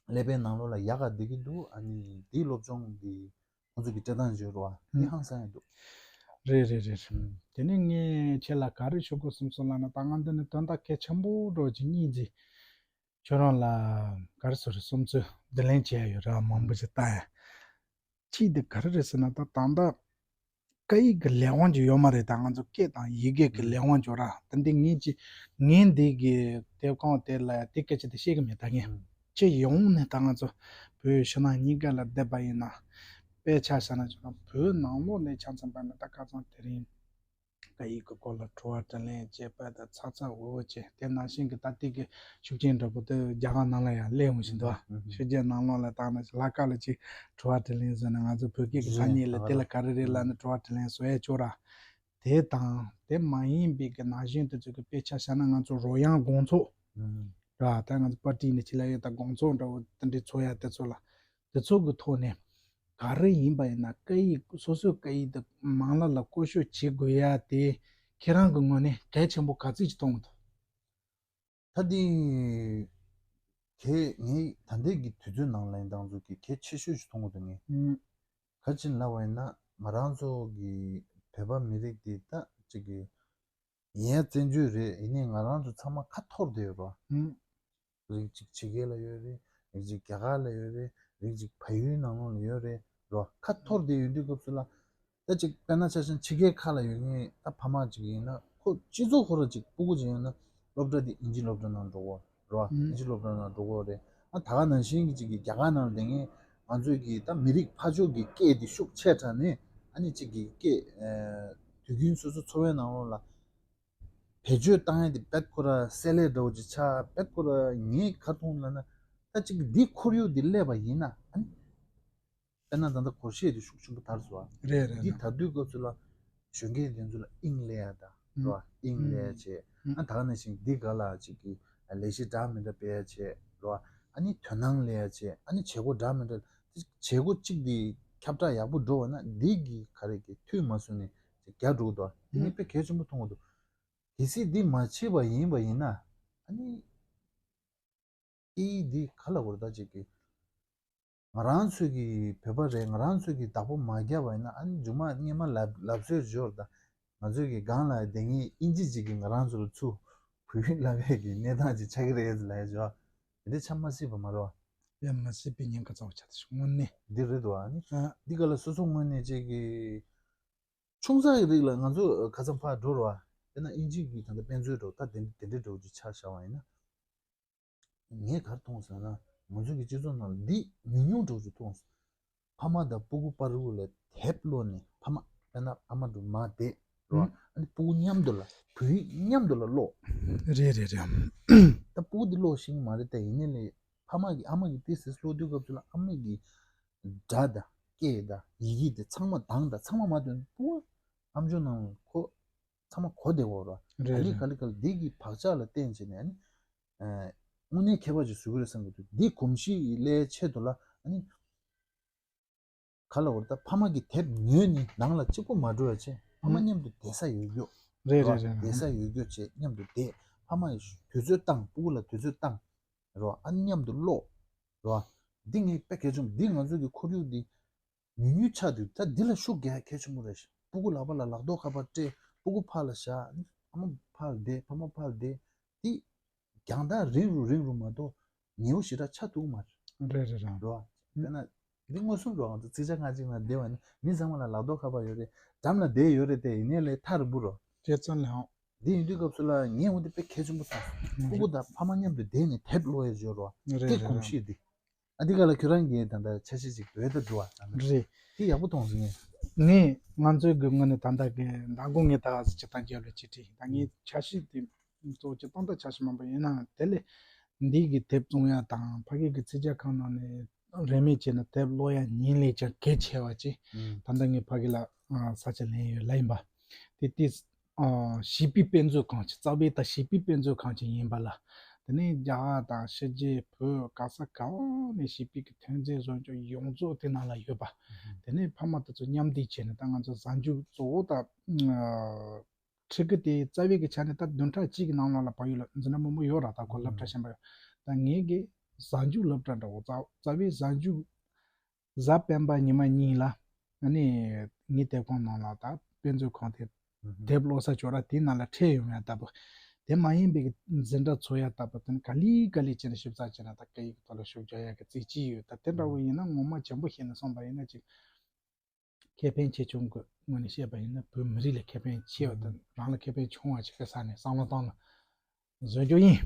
ཀླད་པའི་ནང་ལོགས་ལ་ཡག་ག་བསྡད་ཀྱི་འདུག་ཨ་ནི་དེའི་སློབ་སྦྱོང་གི་ཁོང་ཚོ་གི་སྤྲད་སྟངས་བརྗོད་རོགས་ཨ་ནི་ཧང་སང་ཡ་འདུག་རེད་རེད་རེད། ཨུམ། དེ་ནས་ངས་ཁྱེད་ལ་ག་རེ་ཞུ་དགོས་བསམ་སོང་ལབ་ན་ད་ང་འདི་ནི་དོན་དག་གལ་ཆེན་པོ་འགྲོ་གི་གཉིས་ཀྱི་ཁྱོད་རང་ལ་ག་རེ་ཟེར་རེད་བསམ་ཚུལ་བསྡུ་ལེན་བྱས་ཡོད་ར་མང་པོ་ཞིག་བཏང་ཡ། གཅིག་དེ་ག་རེ་རེད་ཟེར་ན་ད་ད་ལྟ་སྐད་ཡིག་གི་ལས་དབང་ཅིག་ཡོད་མ་རེད། ད་ང་ཚོ་སྐད་དང་ཡི་གེ་གི་ལས་དབང་ཅིག་ཡོད་ར། ད་འདི་ངས་ཅི་ངས་འདི་གི་དེབ་ཁང་དེ་ལ་དེ་སྐད་ཆ་དེ་བཤད་གི་མེད། ད་ངས་ཅི་ཡོང་ནས་ད་ང་ཚོ་བོད་ཕྱི་ནང་གཉིས་ཀ་ལ་བསྡད་པ་ཡིན་ན་དཔེ་ཆ་བཞག་ན་ཅིག་ན་བོད་ནང་ལོགས་ནས་ཆ་མཚོན་པ་ན་ད་ཁ་སང་དེ་རིང་སྐད་ཡིག་གི་སྐོར་ལ་དྲི་བ་དྲིས་ལན་བྱས་པ་དང་ཚ་ཚ་འུར་འུར་བྱས་དེ་ནང་བཞིན་གྱི་ད་ལྟའི་གི་ཤུགས་རྐྱེན་འདྲ་པོ་དེ་རྒྱ་གར་ནང་ལ་ཡང་སླེབས་འོང་བཞིན་འདུག་ཨ། ཨུ་ཧུ། ཕྱི་རྒྱལ་ནང་ལོགས་ལ་བཏང་ན་ལྷག་དཀར་ལ་ཅིག་དྲི་བ་དྲིས་ལན་བཟོས་ན་ང་ཚོ་བོད་སྐད་ཀྱི་ཐ་སྙད་ལ་དེ་ལ་ག་རེ་རེད་ལབ་ན་དྲི་བ་དྲིས་ལན་བཟོ་ཡས་ཅོག་ར། དེ་དང་དེ་མ་ཡིན་པའི་གི་ན་གཞོན་དེ་ཚོ་གི་དཔེ་ཆ་བཞག་ན་ང་ཚོ་རོལ་དབྱངས་དགོང་ཚོགས་ཨུ་ཧུ། ར་ད་ང་ཚོ་པར་ཊི་ནས་ཅི་ལ་ཡོད་ད་དགོང་ཚོགས་འདྲ་བོ་དེ་འདྲའི་འཚོགས་ཡ་དེ་ཚོ་ལ། དེ་ཚོ་གི་ཐོག་ནས་ག་རེ་ཡིན་པ་ཡིན་ན་སྐད་ཡིག་སོ་སོའི་སྐད་ཡིག་དེ་མང་ལ་ལ་བཀོལ་སྤྱོད་བྱེད་དགོས་ཡ་དེ་ཁྱེད་རང་གི་ངོས་ནས་གལ་ཆེན་པོ་ག་ཚོད་ཅིག་མཐོང་གི་འདུག་ད་དེ་གལ་ངས་ད་ལྟའི་གི་དུས་ཚོད་ནང་ལ་ཡིན་དང་ཚོ་གི་གལ་ཆེ་ཤོས་ཤིག་མཐོང་གི་འདུག་ངས། ཨུམ། ག་ཅི་ལབ་པ་ཡིན་ན་ང་རང་ཚོ་གི་བོད་པ་མི་རིགས་དེ་ད་ཅིག་གི་ཡིན་ཡ་བཙན་བྱོལ་རེད། ཡིན་ནའི་ང་རང་ཚོ་ཚང་མ་ཁ་འཐོར་བསྡད་ཡོད་རེད་བ། ཨུམ། རིགས་གཅིག་ཕྱི་རྒྱལ་ལ་ཡོད་རེད། རིགས་གཅིག་རྒྱ་གར་ལ་ཡོད་རེད། རིགས་གཅིག་བལ་ཡུལ་ནང་ལོགས་ལ་ཡོད་རེད་རེད་བ། ཁ་འཐོར་བསྡད་ཡོད་དུས་སྐབས་སུ་ལ་ད་ཅིག་དཔེར་ན་ཆ་བཞག་ཕྱི་རྒྱལ་ཁག་ལ་ཡོད་མཁན་ད་ཕ་མ་ཅིག་ཡིན་ན་ཁོ་སྤྱི་ཚོགས་ཁོ་ར་ཅིག་སྤུ་གུ་ཅིག་ཡོད་ན་སློབ་གྲྭ་དེ་ཨིན་ཇི་སློབ་གྲྭ་ནང་འགྲོ་གོ་རེད་བ། ཨུམ། ཨིན་ཇི་སློབ་གྲྭ་ནང་འགྲོ་གོ་རེད། ཨ་ད་ག་ནང་བཞིན་གྱི་ཅིག་གི་རྒྱ་གར་ནང་ལ་བསྡད་མཁན་ང་ཚོའི་གི་ད་མི་རིགས་ཕར་ཕྱོགས་ཀྱི་སྐད་དེ་ཤུགས་ཆེ་དྲགས་ནས་ཨ་ནི་ཅིག་གི་སྐད་དུས་རྒྱུན་སོ་སོ་འཚོ་བའི་ནང་ལོགས་ལ་བེད་སྤྱོད་བཏང་ཡ་དེ་བེད་ཁོ་ར་བསྲེ་ལྷད་འདྲ་བོ་ཅིག་ཆགས། བེད་ཁོ་ར་ངས་ག་མཐོང་ལབ་ན་ད་ཅིག་འདི་ཁོར་ཡུག་འདི་སླེབས་པ་ཡིན་ན་ཨ་ནི་དཔེར་ན་ད་ལྟ་སྒོར་གཞས་དེ་ཤུགས་ཆེན་པོ་དར་སོང་བ། རེད་རེད་འདི་རེད། དར་དུས་སྐབས་སུ་ལ་གཞོན་སྐྱེས་དེ་ཚོ་ལ་དབྱིངས་སླེབས་ཡ་ད་རེད་བ། ཨུམ། དབྱིངས་སླེབས་ཡ་བྱས། ཨུམ། ཨ་ད་ག་ནང་བཞིན་འདི་ག་ལ་ཅིག་གི་ལས་གཞི་འདྲ་མི་འདྲ་སྤེལ་ཡ་བྱས་རེད་བ། ཨ་ནི་དོ་སྣང་སླེབས་ཡ་བྱས། ཨ་ནི་བྱེད་སྒོ་འདྲ་མི་འདྲ་བྱེད་སྒོ་གཅིག་དེ་ཁྱབ་བསྒྲགས་ཡག་པོ་འགྲོ་བ་ན་འདི་གི་ག་རེ་གི་མཐུད་མ་སོང་ནས་ཅིག་རྒྱག་འགྲོ་གི་འདུག་བ། འདི་ངས་དཔེ་གལ་ཆེན་པོ་མཐོང་གི་འདུག་གལ་སྲིད་འདི་མ་བྱས་པ་ཡིན་པ་ཡིན་ན་ཨ་ནི། ཨི་འདི་ག་ལ་བོར་ད་ཅིག་གི་ང་རང་ཚོའི་གི་བོད་པ་རེད། ང་རང་ཚོའི་གི་བདག་པོ་མ་བརྒྱབ་པ་ཡིན་ན་ཨ་ནི་མཇུག་མ་སྔས་མ་ལབ་ལབ་སྲོལ་འབྱོར་ད་ང་ཚོའི་གི་སྒང་ལ་བསྡད་མཁན་ཨིན་ཇི་ཅིག་གི་ང་རང་ཚོ་ལ་ཚུར་བོད་ཡིག་བསླབ་ཡས་གི་གནས་སྟངས་ཅིག་ཆགས་ཀྱི་རེད་ལབ་ཡ་ཅིག་ཡོད། དེ་འདྲ་ཆགས་མ་སྲིད་པ་མ་རེད་བ། ཡ་མ་སྲིད་པའི་ཉེན་ཁ་ཚ་བོ་ཆགས་ཏེ་ཤོག་དངོས་གནས། འདི་རེད་འདུག་ཨ་ནི། ཨ། འདི་ག་ལ་སོ་སོ་དངོས་གནས་ཅིག་གི་ཆུང་ཙག་གི་རིགས་ལ་ང་ཚོ་ཁ་སང་ཕར་འགྲོ་ར་བ། དཔེར་ན་ཨིན་ཇི་གི་ད་ལྟ་དཔེ་མཛོད་འགྲོ་ད་དེ་དེ་འདྲའི་འགྲོ་རྒྱུ་ཆ་བཞག་པ་ཡིན་ན། ངས་ག་རེ་མཐོང་སོང་ན་ང་ཚོ་གི་སྤྱི་ཚོགས་ནང་ལ་འདི་ཉུང་ཉུང་འགྲོ་རྒྱུ་མཐོང་སོང་། ཕ་མ་དང་སྤུ་གུ་བར་དུ་ལ་དེབ་ཀློག་ནས་ཕ་མ་དཔེར་ན་ཨ་མ་འགྲོ་མ་བསྡད་ར་བ། ཨ་ནི་སྤུ་གུ་མཉམ་དུ་ལ་བོད་ཡིག་མཉམ་དུ་ལ་ཀློག་རེད་རེད་རེད། ད་སྤུ་གུ་འདི་ཀློག་ཤེས་ཀྱི་མ་རེད་དེ་ཡིན་ནའི་ལས་ཕ་མ་གི་ཨ་མ་གི་ཏི་སི་ཀློག་དུས་སྐབས་སུ་ལ་ཨ་མ་གི་སྒྲ་དང་སྐད་དང་ཡི་གེ་དེ་ཚང་མ་གདངས་དང་ཚང་མ་མ་ཐོན་སྤུ་གུ་ཨམ་ཅོག་ནང་ཁོ་ཚང་མ་གོ་བདེ་བོ་ར། རེད་ག་ལི་རེད། ག་ལི་ག་ལི་འདི་གི་བག་ཆགས་ལ་བརྟེན་བྱས་ནས་ཨ་ནི། དངོས་གནས་ཁྱད་པར་ཅིག་བཟོ་གི་རེད་བསམ་གི་འདུག་འདི་གོམས་གཤིས་སླེབས་ཆེད་དུ་ལ་ཨ་ནི། ག་ལ་བར་ད་ཕ་མ་གི་དེབ་ཉོས་ནས་ནང་ལ་གཅིག་པོ་མ་འགྲོ་ཡ་བྱས་ཕ་མ་མཉམ་དུ་བསྡད་ས་ཡོད་རྒྱུ། རེད་རེད་རེད། བསྡད་ས་ཡོད་རྒྱུ་བྱས་མཉམ་དུ་བསྡད་ཕ་མ་ཡི་དུས་ཚོད་བཏང་སྤུ་གུ་ལ་དུས་ཚོད་བཏང་རོ་ཨ་ནི་མཉམ་དུ་ཀློག་རོ། འདི་ངས་དཔེ་གལ་ཆེན་པོ་འདི་ང་ཚོ་གི་ཁོར་ཡུག་འདི། ཉུང་ཉུང་ཆགས་དུས་ད་འདི་ལ་ཤུགས་རྒྱག་གལ་ཆེན་པོ་རེད། སྤུ་གུ་ལག་པ་ལ་ལག་རྡོག་ཁ་པར་སྤྲད། སྤུ་གུ་ཕར་ལ་བཞག་ཨ་མ་ཕར་བསྡད་ཕ་མ་ཕར་བསྡད། འདི་རྒྱང་ཐག་རིང་རུ་རིང་རུ་མ་གཏོགས་ཉེ་བོ་ཞེ་དྲག་ཆགས་ཐུབ་ཀྱི་མ་རེད། རེད་རེད་རེད། རེད་བ། དཔེར་ན་འདི་མངོན་སུམ་རེད་བ། ང་ཚོ་ཚིག་ཇ་ང་གཅིག་ན་བསྡད་པ་ཡིན་ན་མི་ཚང་མ་ལ་ལག་རྡོག་ཁ་པར་ཡོད་རེད། འགྲམ་ལ་བསྡད་ཡོད་རེད་དེ་ཡིན་ནའི་ལས་ཐག་རིང་པོ་རེད། དེ་ཙམ་ལས་ཧང་། འདི་ཡིན་དུས་སྐབས་སུ་ལ་ངས་འོ་འདི་དཔེ་གལ་ཆེན་པོ་མཐོང་། སྤུ་གུ་དང་ཕ་མ་མཉམ་དུ་བསྡད་ནས་དེབ་ཀློག་ཡས་བརྗོད་རོགས། རེད་དེ་རེད་གོམས་གཤིས་འདི། ཨ་འདི་ག་ལ་ཁྱོད་རང་གིས་ད་ལྟ་འཆར་གཞི་ཅིག་བོད་དུ་འགྲོ་བ་ད་ལྟ་རེད། དེ་ཡག་པོ་མཐོང་སོང་ངས། ངས་ང་ཚོའི་གི་ངོས་ནས་ད་ལྟ་གི་མདང་དགོང་ངས་ད་ག་ཟེ་ཅིག་དང་རྒྱབ་ལ་ཅིག་བྲིས་ད་ངས་འཆར་གཞི་དེ་གཙོ་བོ་ཅིག་བཏང་ད་འཆར་གཞི་མང་པོ་ཡིན་ནའང་དེ་ལས་འདི་གི་དེབ་བཙོང་ཡ་དང་ཕ་གི་གི་ཚིག་ཇ་ཁང་ནང་ནས། རིན་མེད་བྱས་ན་དེབ་ཀློག་ཡ་ཉིན་ལས་ཀྱང་གལ་ཆེ་བ་ཅིག་ཨུམ། ད་ལྟ་ངས་ཕ་གི་ལ་ཨ་ས་ཆ་ལེན་ཡོད་ལ་ཡིན་པ། དེ་དེ་ཨ་བྱིས་པའི་དཔེ་མཛོད་ཁང་ཅིག་རྩ་བའི་ད་བྱིས་པའི་དཔེ་མཛོད་ཁང་ཅིག་ཡིན་པ་ལ། དེ་ནས་རྒྱ་གར་དང་ཕྱི་རྒྱལ་བོད་ག་ས་ག་བ་ནས་བྱིས་པའི་གི་ཐོན་རྫས་བཟོ་རྒྱུ་ཡོངས་རྫོགས་དེ་ནང་ལ་ཡོད་པ། ཨུམ། དེ་ནས་ཕ་མ་དེ་ཚོ་མཉམ་འདུས་བྱས་ནས་ད་ང་ཚོ་གཟའ་མཇུག་གཙོ་བོ་ད་ཨ་ཁྲིད་ཀྱི་དེ་རྩ་བའི་གི་ཆ་ནས་ད་བདུན་ཕྲག་གཅིག་གི་ནང་ལོགས་ལ་བབས་ཡོད་ལ་འཛིན་གྲྭ་མང་པོ་ཡོད་ར། ད་ཁོ་སློབ་གྲྭ་གཞན་པ་ཡོད། ད་ངེད་ཀྱི་གཟའ་མཇུག་སློབ་གྲྭ་འདྲ་བོ་རྩ་རྩ་བའི་གཟའ་མཇུག་གཟའ་སྤེན་པ་ཉི་མ་གཉིས་ལ་ཨ་ནི་ངའི་དེབ་ཁང་ནང་ལ་ད་དཔེ་མཛོད་ཁང་དེ་དེབ་ཀློག་ས་ཅོག་ར་དེའི་ནང་ལ་ཁྲིད་ཡོང་ཡ་ལྟ་བུ། དེ་མ་ཡིན་པའི་གི་འཛིན་གྲྭ་ཚོགས་ཡ་ལྟ་བུ་དེ་ནི་ག་ལེ་ག་ལེ་བྱས་ནས་ཞིབ་ཚགས་བྱས་ན་ད་སྐད་ཡིག་གི་ཐོག་ལ་ཤུགས་རྒྱག་ཡ་གི་རྩིས་ཅི་ཡོད། ད་དེ་འདྲ་བོ་ཡིན་ན་ངོ་མ་བྱམས་པོ་བཤད་ནས་སོང་པ་ཡིན་ན་ཅིག་ཁེ་ཕན་ཆེ་ཆུང་གི་ངོས་ནས་བཤད་པ་ཡིན་ན་བོད་མི་རིགས་ལ་ཁེ་ཕན་ཆེ་བ་དང་རང་ལ་ཁེ་ཕན་ཆུང་བ་ཞིག་གི་ས་ནས་བསམ་བློ་བཏང་ནས་བཟོ་རྒྱུ་ཡིན།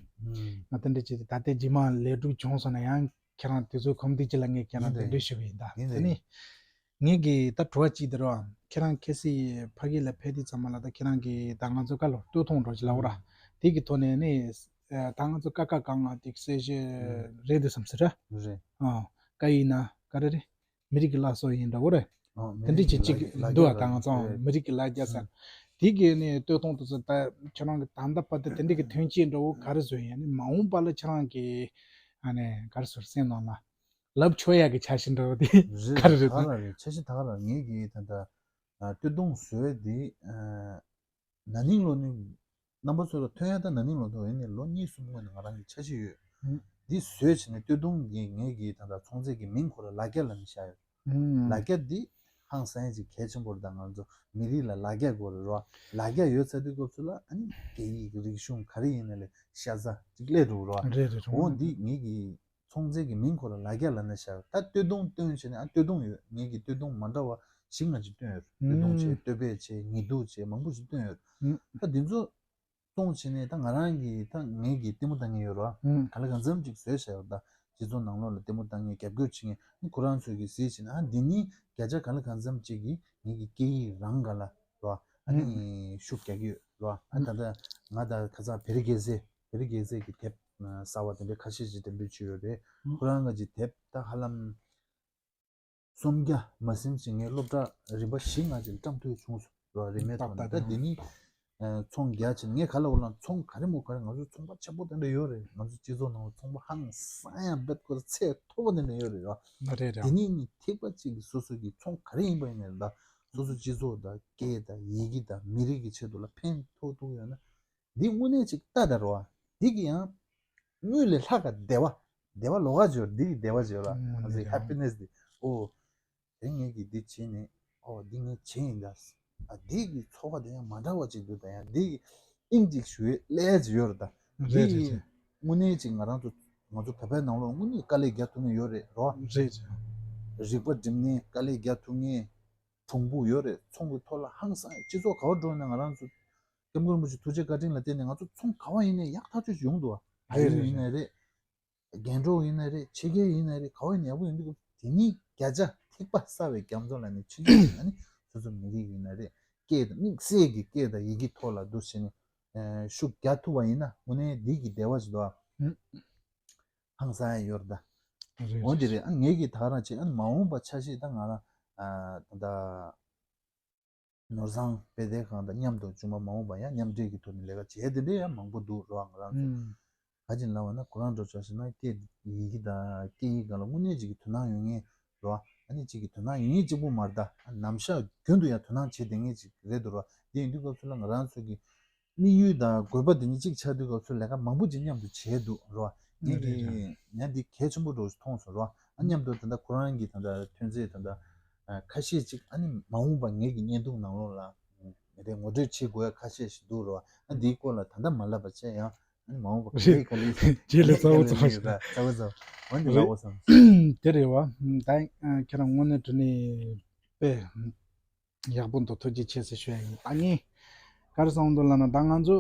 ང་དེ་འདྲ་བྱས་ཏེ་ད་ལྟའི་རྗེས་མ་ལས་སྒྲུབ་བྱུང་སོང་ན་ཡང་ཁྱེད་རང་དུས་ཚོད་གོམ་དུས་ཅི་ལ་ངས་ཁྱེད་རང་དེ་འདྲ་ཞུ་བ་ཡིན་ད། དེ་ནི་ངས་ཀྱི་ད་དྲི་བ་གཅིག་དེ་རེད་བ། ཁྱེད་རང་ཁ་སང་ཕ་གི་ལ་ཕེབས་དུས་ཚང་མ་ལ་ད་ཁྱེད་རང་གི་ད་ང་ཚོ་ཀ་ལོ་སྟོད་ཐུང་འགྲོ་ཅི་ལ་འོ་ར། དེ་གི་ཐོག་ནས་ནི་ད་ང་ཚོ་ཀ་ཁ་ག་ང་དེ་གསལ་བཤད་རེད་འདུག་བསམ་སྲིད་ར། རེད། ཨ་ཀ་ཡིན་ན་ཀ་རེ་རེད། མི་རིགས་ཀྱི་བླ་སྲོག་ཡིན་འདྲ་བོ་རེད། ཨོ་མི་དེ་འདྲ་རིགས་ཅིག་ཀྱི་ཅིག་ལ་འདུག་ཨ། ད་ང་ཚོ་རེད། མི་རིགས་ཀྱི་ལ་རྒྱ་ཟེར། དེ་གི་ནི་སྟོད་ཐུང་དུ་ཚོ་ད་ཁྱེད་རང་གི་ད་ལྟ་བར་དུ་དེ་འདྲ་གི་ཐོན་སྐྱེད་འདྲ་བོ་ག་རེ་བཟོས་ཡིན་ནི་མ་འོངས་པ་ལ་ཁྱེད་རང་གི་ཨ་ནི་ག་རེ་ཟེར་སེམས་ནང་ལ་ལབ་ཆོག་ཡ་གི་འཆར་གཞི་འདྲ་བོ་དེ་རེད། ག་རེ་རེད། ད་ག་རེད། འཆར་གཞི་ད་ག་རེད། ངེད་ཀྱི་ད་ལྟ་ཨ་སྟོད་ཐུང་བཟོས་དེ་ཨ། ན་ནིང་ལོ་ནི་རྣམ་པ་ཚོ་ལ་ཐོན་ཡ་ད་ན་ནིང་ལོ་ཐོན་ཡིན་ནའི་ལོ་གཉིས་གསུམ་སྔོན་ནས་ང་རང་གི་འཆར་གཞི་ཡོད། ཨུ། འདི་བཟོས་བྱས་ནས་སྟོད་ཐུང་གི་ངེད་ཀྱི་ད་ལྟ་ཚོང་རྫས་ཀྱི་མིང་ཁོ་ལ་ལ་རྒྱ་ལབ་ནས་བཞག་ཡོད། ཨུ། ལ་རྒྱ་འདི་ཧང་སང་ཡ་ཅིག་གལ་ཆེན་པོ་རེད། ད་ང་ཚོ་མི་རིགས་ལ་ལ་རྒྱ་དགོས་རེད་རོ། ལ་རྒྱ་ཡོད་ཚར་དུས་སྐབས་སུ་ལ་ཨ་ནི་སྐད་ཡིག་རིག་གཞུང་ག་རེ་ཡིན་ན་ལས་ཤ་ཚ་ཅིག་སླེབས་འགྲོ་རོ། རེད་རེད་རེད། འོ་འདི་ངེད་ཀྱི་ཚོང་རྫས་ཀྱི་མིང་ཁོ་ལ་ལ་རྒྱ་ལབ་ནས་བཞག་ད་སྟོད་ཐུང་བཏོན་བྱས་ནས་ཨ་སྟོད་ཐུང་ཡོད། ངེད་ཀྱི་སྟོད་ཐུང་མ་འདྲ་བ་བཞི་ལྔ་ཅིག་བཏོན་ཡོད། སྟོད་ཐུང་བྱས། ཨུ། སྟོད་ཕད་བྱས། ཉི་གདུགས་བྱས། མང་པོ་ཞིག་བཏོན་ཡོད། ཨུ། ད་འདི་ཚོ་བཙོང་བྱས་ནས་ད་ང་རང་གི་ད་ངེད་ཀྱི་ལྟད་མོ་ལྟ་མཁན་ཡོད་རེད་བ། ཨུ། ག་ལེ་གང་འཚམ་ཅིག་བཟོས་བཞག་ཡོད། ད་སྤྱི་ཚོགས་ནང་ལོགས་ལ་ལྟད་མོ་ལྟ་མཁན་རྒྱབ་སྐྱོར་བྱེད་མཁན་ནི་ཁོ་རང་ཚོས་ཀྱིས་གཟིགས་བྱས་ནས་ཨ་འདི་ནི་བརྒྱ་ཆ་ག་ལེ་གང་འཚམ་ཅིག་གིས་ངེད་ཀྱི་སྐད་ཡིག་རང་ག་ལ་རེད་བ། ཨ་ནི་ཨུ། ཤུགས་རྒྱག་གི་ཡོད་རེད་བ། ཨ་ཨུ། ད་ལྟ་ང་ད་ཁ་སང་བེ་རི་རྒྱལ་མཚན་བེ་རི་རྒྱལ་མཚན་གྱི་དེབ་གསར་བ་དེ་འདྲའི་ཁ་ཤས་ཅིག་འགྲེམས་སྤེལ་བྱས་ཡོད་རེད། ཨུ། ཁོ་རང་ག་ཅིག་དེབ་ད་ཧ་ལམ་སུམ་བརྒྱ་མ་ཟིན་ཅིག་ངས་སློབ་གྲྭ་རིམ་པ་བཞི་ལྔ་ཅིག་བཀྲམ་ཐུབ་བྱུང་སོང་རེད་བ། རིན་མེད་ཐོག་ནས། ད་འདི་ནི་ཨ་ཚོང་རྒྱག་བྱས་ནས་ངས་ག་ལ་འོ་ལ་ཚོང་ག་རེ་མོ་ག་རེ། ང་ཚོ་ཚོང་པ་ཆེན་པོ་དེ་འདྲ་ཡོད་རེད། ང་ཚོ་སྤྱི་ཚོགས་ནང་ལ་ཚོང་པ་ཧང་སང་ཡང་རྦད་ཁོ་ཚད་མཐོ་པོ་དེ་འདྲ་ཡོད་རེད་བ། རེད་རེད། འདི་ནི་ནི་ཐིགས་པ་གཅིག་གིས་སོ་སོ་གི་ཚོང་ག་རེ་ཡིན་པ་ཡིན་ནའི་ད་སོ་སོ་སྤྱི་ཚོགས་དང་སྐད་དང་ཡི་གེ་དང་མི་རིགས་ཀྱི་ཆེད་དུ་ལ་ཕན་ཐོགས་ཐུབ་ཡོད་ན། འདི་དངོས་གནས་ཅིག་ལྟ་དང་རོ། འདི་གི་ཡང་དངུལ་ལས་ལྷག་ག་བདེ་བ། བདེ་བ་ལོགས་ཀ་ཅིག་ཡོད་རེད། འདི་གི་བདེ་བ་ཅིག་ཡོད་ར། ང་ཚོའི་ཧེ་པི་ནེ་སི་འདི། ཨོ་དེ་ངས་ཀྱིས་འདི་བྱས་ནས་ཨོ་འདི་ངས་བྱས་ཡིན་ད། ཨ་འདི་གི་ཚོར་བ་དེ་ཡང་མ་འདྲ་བ་ཅིག་འདུག་ད་ཡང་འདི་གི་དབྱིངས་ཅིག་ཞུ་ཡས་སླེབས་ཡ་ཅིག་ཡོད་རེད་ད། རེད་འདི་རེད་རེད། དངོས་གནས་ཅིག་ང་རང་ཚོ་ང་ཚོ་བོད་པའི་ནང་ལོགས་དངོས་གནས་དཀའ་ལས་རྒྱག་ཐུབ་མཁན་ཡོད་རེད་རོ། རེད་རེད། རིག་པ་སྒྲིམ་མཁན་དཀའ་ལས་རྒྱག་ཐུབ་མཁན་གྲུང་པོ་ཡོད་རེད། ཚོང་གི་ཐོག་ལ་ཧང་སང་སྤྱི་ཚོགས་ག་བ་འགྲོ་ན་ང་རང་ཚོ་སྐྱབས་མགོན་རིན་པོ་ཆེ་ཐུགས་རྗེ་བཀའ་དྲིན་ལ་བརྟེན་ནས་ང་ཚོ་ཚོང་ག་བ་ཡིན་ནའི་ཡག་ཐག་ཆོད་ཡོང་འདུག་བ། རེད་ཕ་ཡུལ་རེད་ཡིན་ན་རེད། རེད། རྒྱན་སྒྲོག་ཡིན་ན་རེད། ཕྱི་རྒྱལ་ཡིན་ན་རེད། ག་བ་ཡིན་ནའི་ཡག་པོ་ཡོང་འདུག་དེ་ཉིད་བརྒྱ་ཆ་ཐིགས་པ་གསལ་བའི་རྒྱ་མཚོ་ལ་ནི་ཕྱི་རྒྱལ་ཡིན་ན་ནི་སོ་སོ་མི་རིགས་ཡིན་ན་རེད། སྐད་དང་དམིགས་བསལ་གྱི་སྐད་དང་ཡི་གེ་ཐོག་ལ་འདུག་བྱས་ནས་ཤུགས་རྒྱག་ཐུབ་པ་ཡིན་ན་དངོས་གནས་འདི་གི་བདེ་བ་ཞིག་འདུག་ཨ། ཧང་སང་ཡ་ཡོད་རེད་ད། རེད་འོ་འདི་རེད། རེད། ཨ་ངེད་ཀྱིས་ད་ག་རང་བྱས། ཨ་མ་འོངས་པ་འཆར་གཞི་ད་ང་རང་ཨ་ད་ལྟ་ནོར་བཟང་དཔེ་དེབ་ཁང་དང་མཉམ་དུ་མཇུག་མ་མ་འོངས་པ་ཡང་མཉམ་འབྲེལ་གྱི་ཐོག་ནས་ལས་ཀ་བྱས་དེ་འདྲ་ཡང་མང་པོ་འདུག་རེད་བ། ང་རང་ཚོ་ཨུམ། ག་ཅིག་ལབ་པ་ན་ཁོ་རང་འདྲ་ཆགས་ཤིག་ན་སྐད་ཡི་གེ་དང་སྐད་ཡིག་སྒང་ལ་དངོས་གནས་ཅིག་གི་དོ་སྣང་ཡོད་མཁན་རེད་བ། ཨ་ནི་ཅིག་གི་དོ་སྣང་ཡོད་མཁན་གཅིག་པུ་མ་རེད་ད། ནམ་ཞག་རྒྱུན་དུ་ཡང་དོ་སྣང་བྱེད་བསྡད་མཁན་ཅིག་རེད་འདུག་རེད་བ། དེ་ཡིན་དུས་སྐབས་སུ་ལ་ང་རང་ཚོ་གི་དམིགས་ཡུལ་དང་དགོས་པ་དེ་གཉིས་གཅིག་ཆགས་དུས་སྐབས་སུ་ལས་ཀ་མང་པོ་ཅིག་མཉམ་དུ་བྱས་འདུག་རེད་བ། ངས་རེད་ཀྱི་རེད། ང་འདི་གལ་ཆེན་པོ་འདྲ་བོ་ཞིག་མཐོང་སོང་རེད་བ། ཨ་མཉམ་དུ་ད་ལྟ་ཁོ་རང་གི་ད་ལྟ་ཐོན་རྫས་ད་ལྟ་ཨ་ཁ་ཤས་ཅིག་ཨ་ནི་མ་འོངས་པ་ངེད་ཀྱི་བརྙན་ཐུང་ནང་ལོགས་ལ་ངེད་དེ་ངོ་སྤྲོད་བྱེད་དགོས་ཡ་ཁ་ཤས་ཤིག་འདུག་རེད་བ། ཨ་འདིའི་སྐོར་ལ་ད་ལྟ་མ་ལབ་པ་བྱས་ཡང་ཨ་ནི་མ་འོངས་པ་ག་ལེ་ག་ལེ་རྗེས་ལ་རྩ་བོ་ཚ་བོ་ཞིག་རེད། རྩ་བོ་ཚ་བོ་འོན་ཏེ་ལབ་དགོས་བསམ། དེ་རེད་བ། ད་ཁྱེད་རང་དངོས་གནས་དྲང་གནས་དཔེ་ཡག་པོ་འདུག་ཐུགས་རྗེ་ཆེ་ཟེར་ཞུ་ཡ་ཡིན། ད་ངས་ག་རེ་བསམ་འདུག་ལབ་ན་ད་ང་ཚོ་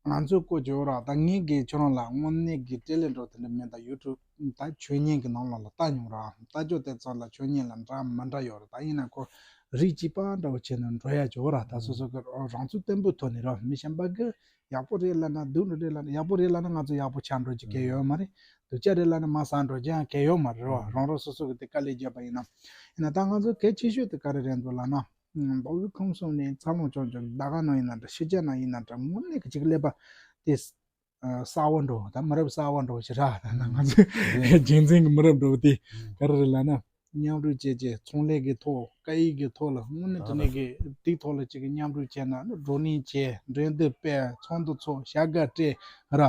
ང་ཚོའི་སྐོར་བརྗོད་ར་ད་ངས་གི་ཁྱོད་རང་ལ་དངོས་གནས་གི་སྤྲེལ་ལད་འགྲོ་དེ་འདྲ་མེད། ད་ཡུ་ཊུབ་ད་ཆོས་ཉན་གི་ནང་ལ་ལ་ལྟ་མྱོང་ར་ལྟ་རྒྱུ་དེ་ཚོ་ལ་ཆོས་ཉན་ལ་འདྲ་མི་འདྲ་ཡོད་ར། ད་ཡིན་ན་ཁོ་ རིགས་གཅིག་པ་འདྲ་བོ་བྱས་ནས་འགྲོ་ཡ་ཅིག་ཡོད་ར། ད་སོ་སོ་གི་རང་ཚུགས་བརྟན་པོའི་ཐོག་ནས་ར། མི་གཞན་པ་གི་ཡག་པོ་རེད་ལབ་ན་སྡུག་རུ་རེད་ལབ་ན། ཡག་པོ་རེད་ལབ་ན་ང་ཚོ་ཡག་པོ་ཆགས་འགྲོ་རྒྱུ་གལ་ཡོད་མ་རེད། སྡུག་ཅག་རེད་ལབ་ན་མར་ཟག་འགྲོ་རྒྱུ་ཡང་གལ་ཡོད་མ་རེད་ར། རང་རང་སོ་སོ་གི་དེ་དཀའ་ལས་བརྒྱབ་པ་ཡིན་ན། ཡིན་ན་ད་ང་ཚོ་གལ་ཆེ་ཤོས་དེ་ག་རེ་རེད་འདུག་ལབ་ན། མདོ་དབུས་ཁམས་གསུམ་ནས་འཚར་ལོངས་བྱུང་བྱུང་གི་ཟླ་ག་ནང་ཡིན་ན་འདྲ། ཕྱི་རྒྱལ་ནང་ཡིན་ན་འདྲ། དངོས་གནས་ཀྱི་ཅིག་ཀླད་པ་དེ་གསར་བ་འགྲོ། ད་མི་རབས་གསར་བ་འགྲོ་ཞིག་ར། ད་ང་ཚོ་རྒྱུན་འཛིན་གྱི་མི་རབས་འགྲོ་དེ་ག་རེ་རེད་ལབ་ན། མཉམ་རུབ་བྱས་བྱས་ཚོང་ལས་ཀྱི་ཐོག་སྐད་ཡིག་གི་ཐོག་ལ་དངོས་གནས་དྲང་གནས་ཀྱི་དེའི་ཐོག་ལ་ཅིག་གི་མཉམ་རུབ་བྱས་ན་བགྲོ་གླེང་བྱས། འགྲན་བསྡུར་སྤེལ། ཚོགས་འདུ་ཚོགས། བྱ་དགའ་སྤྲད་ར།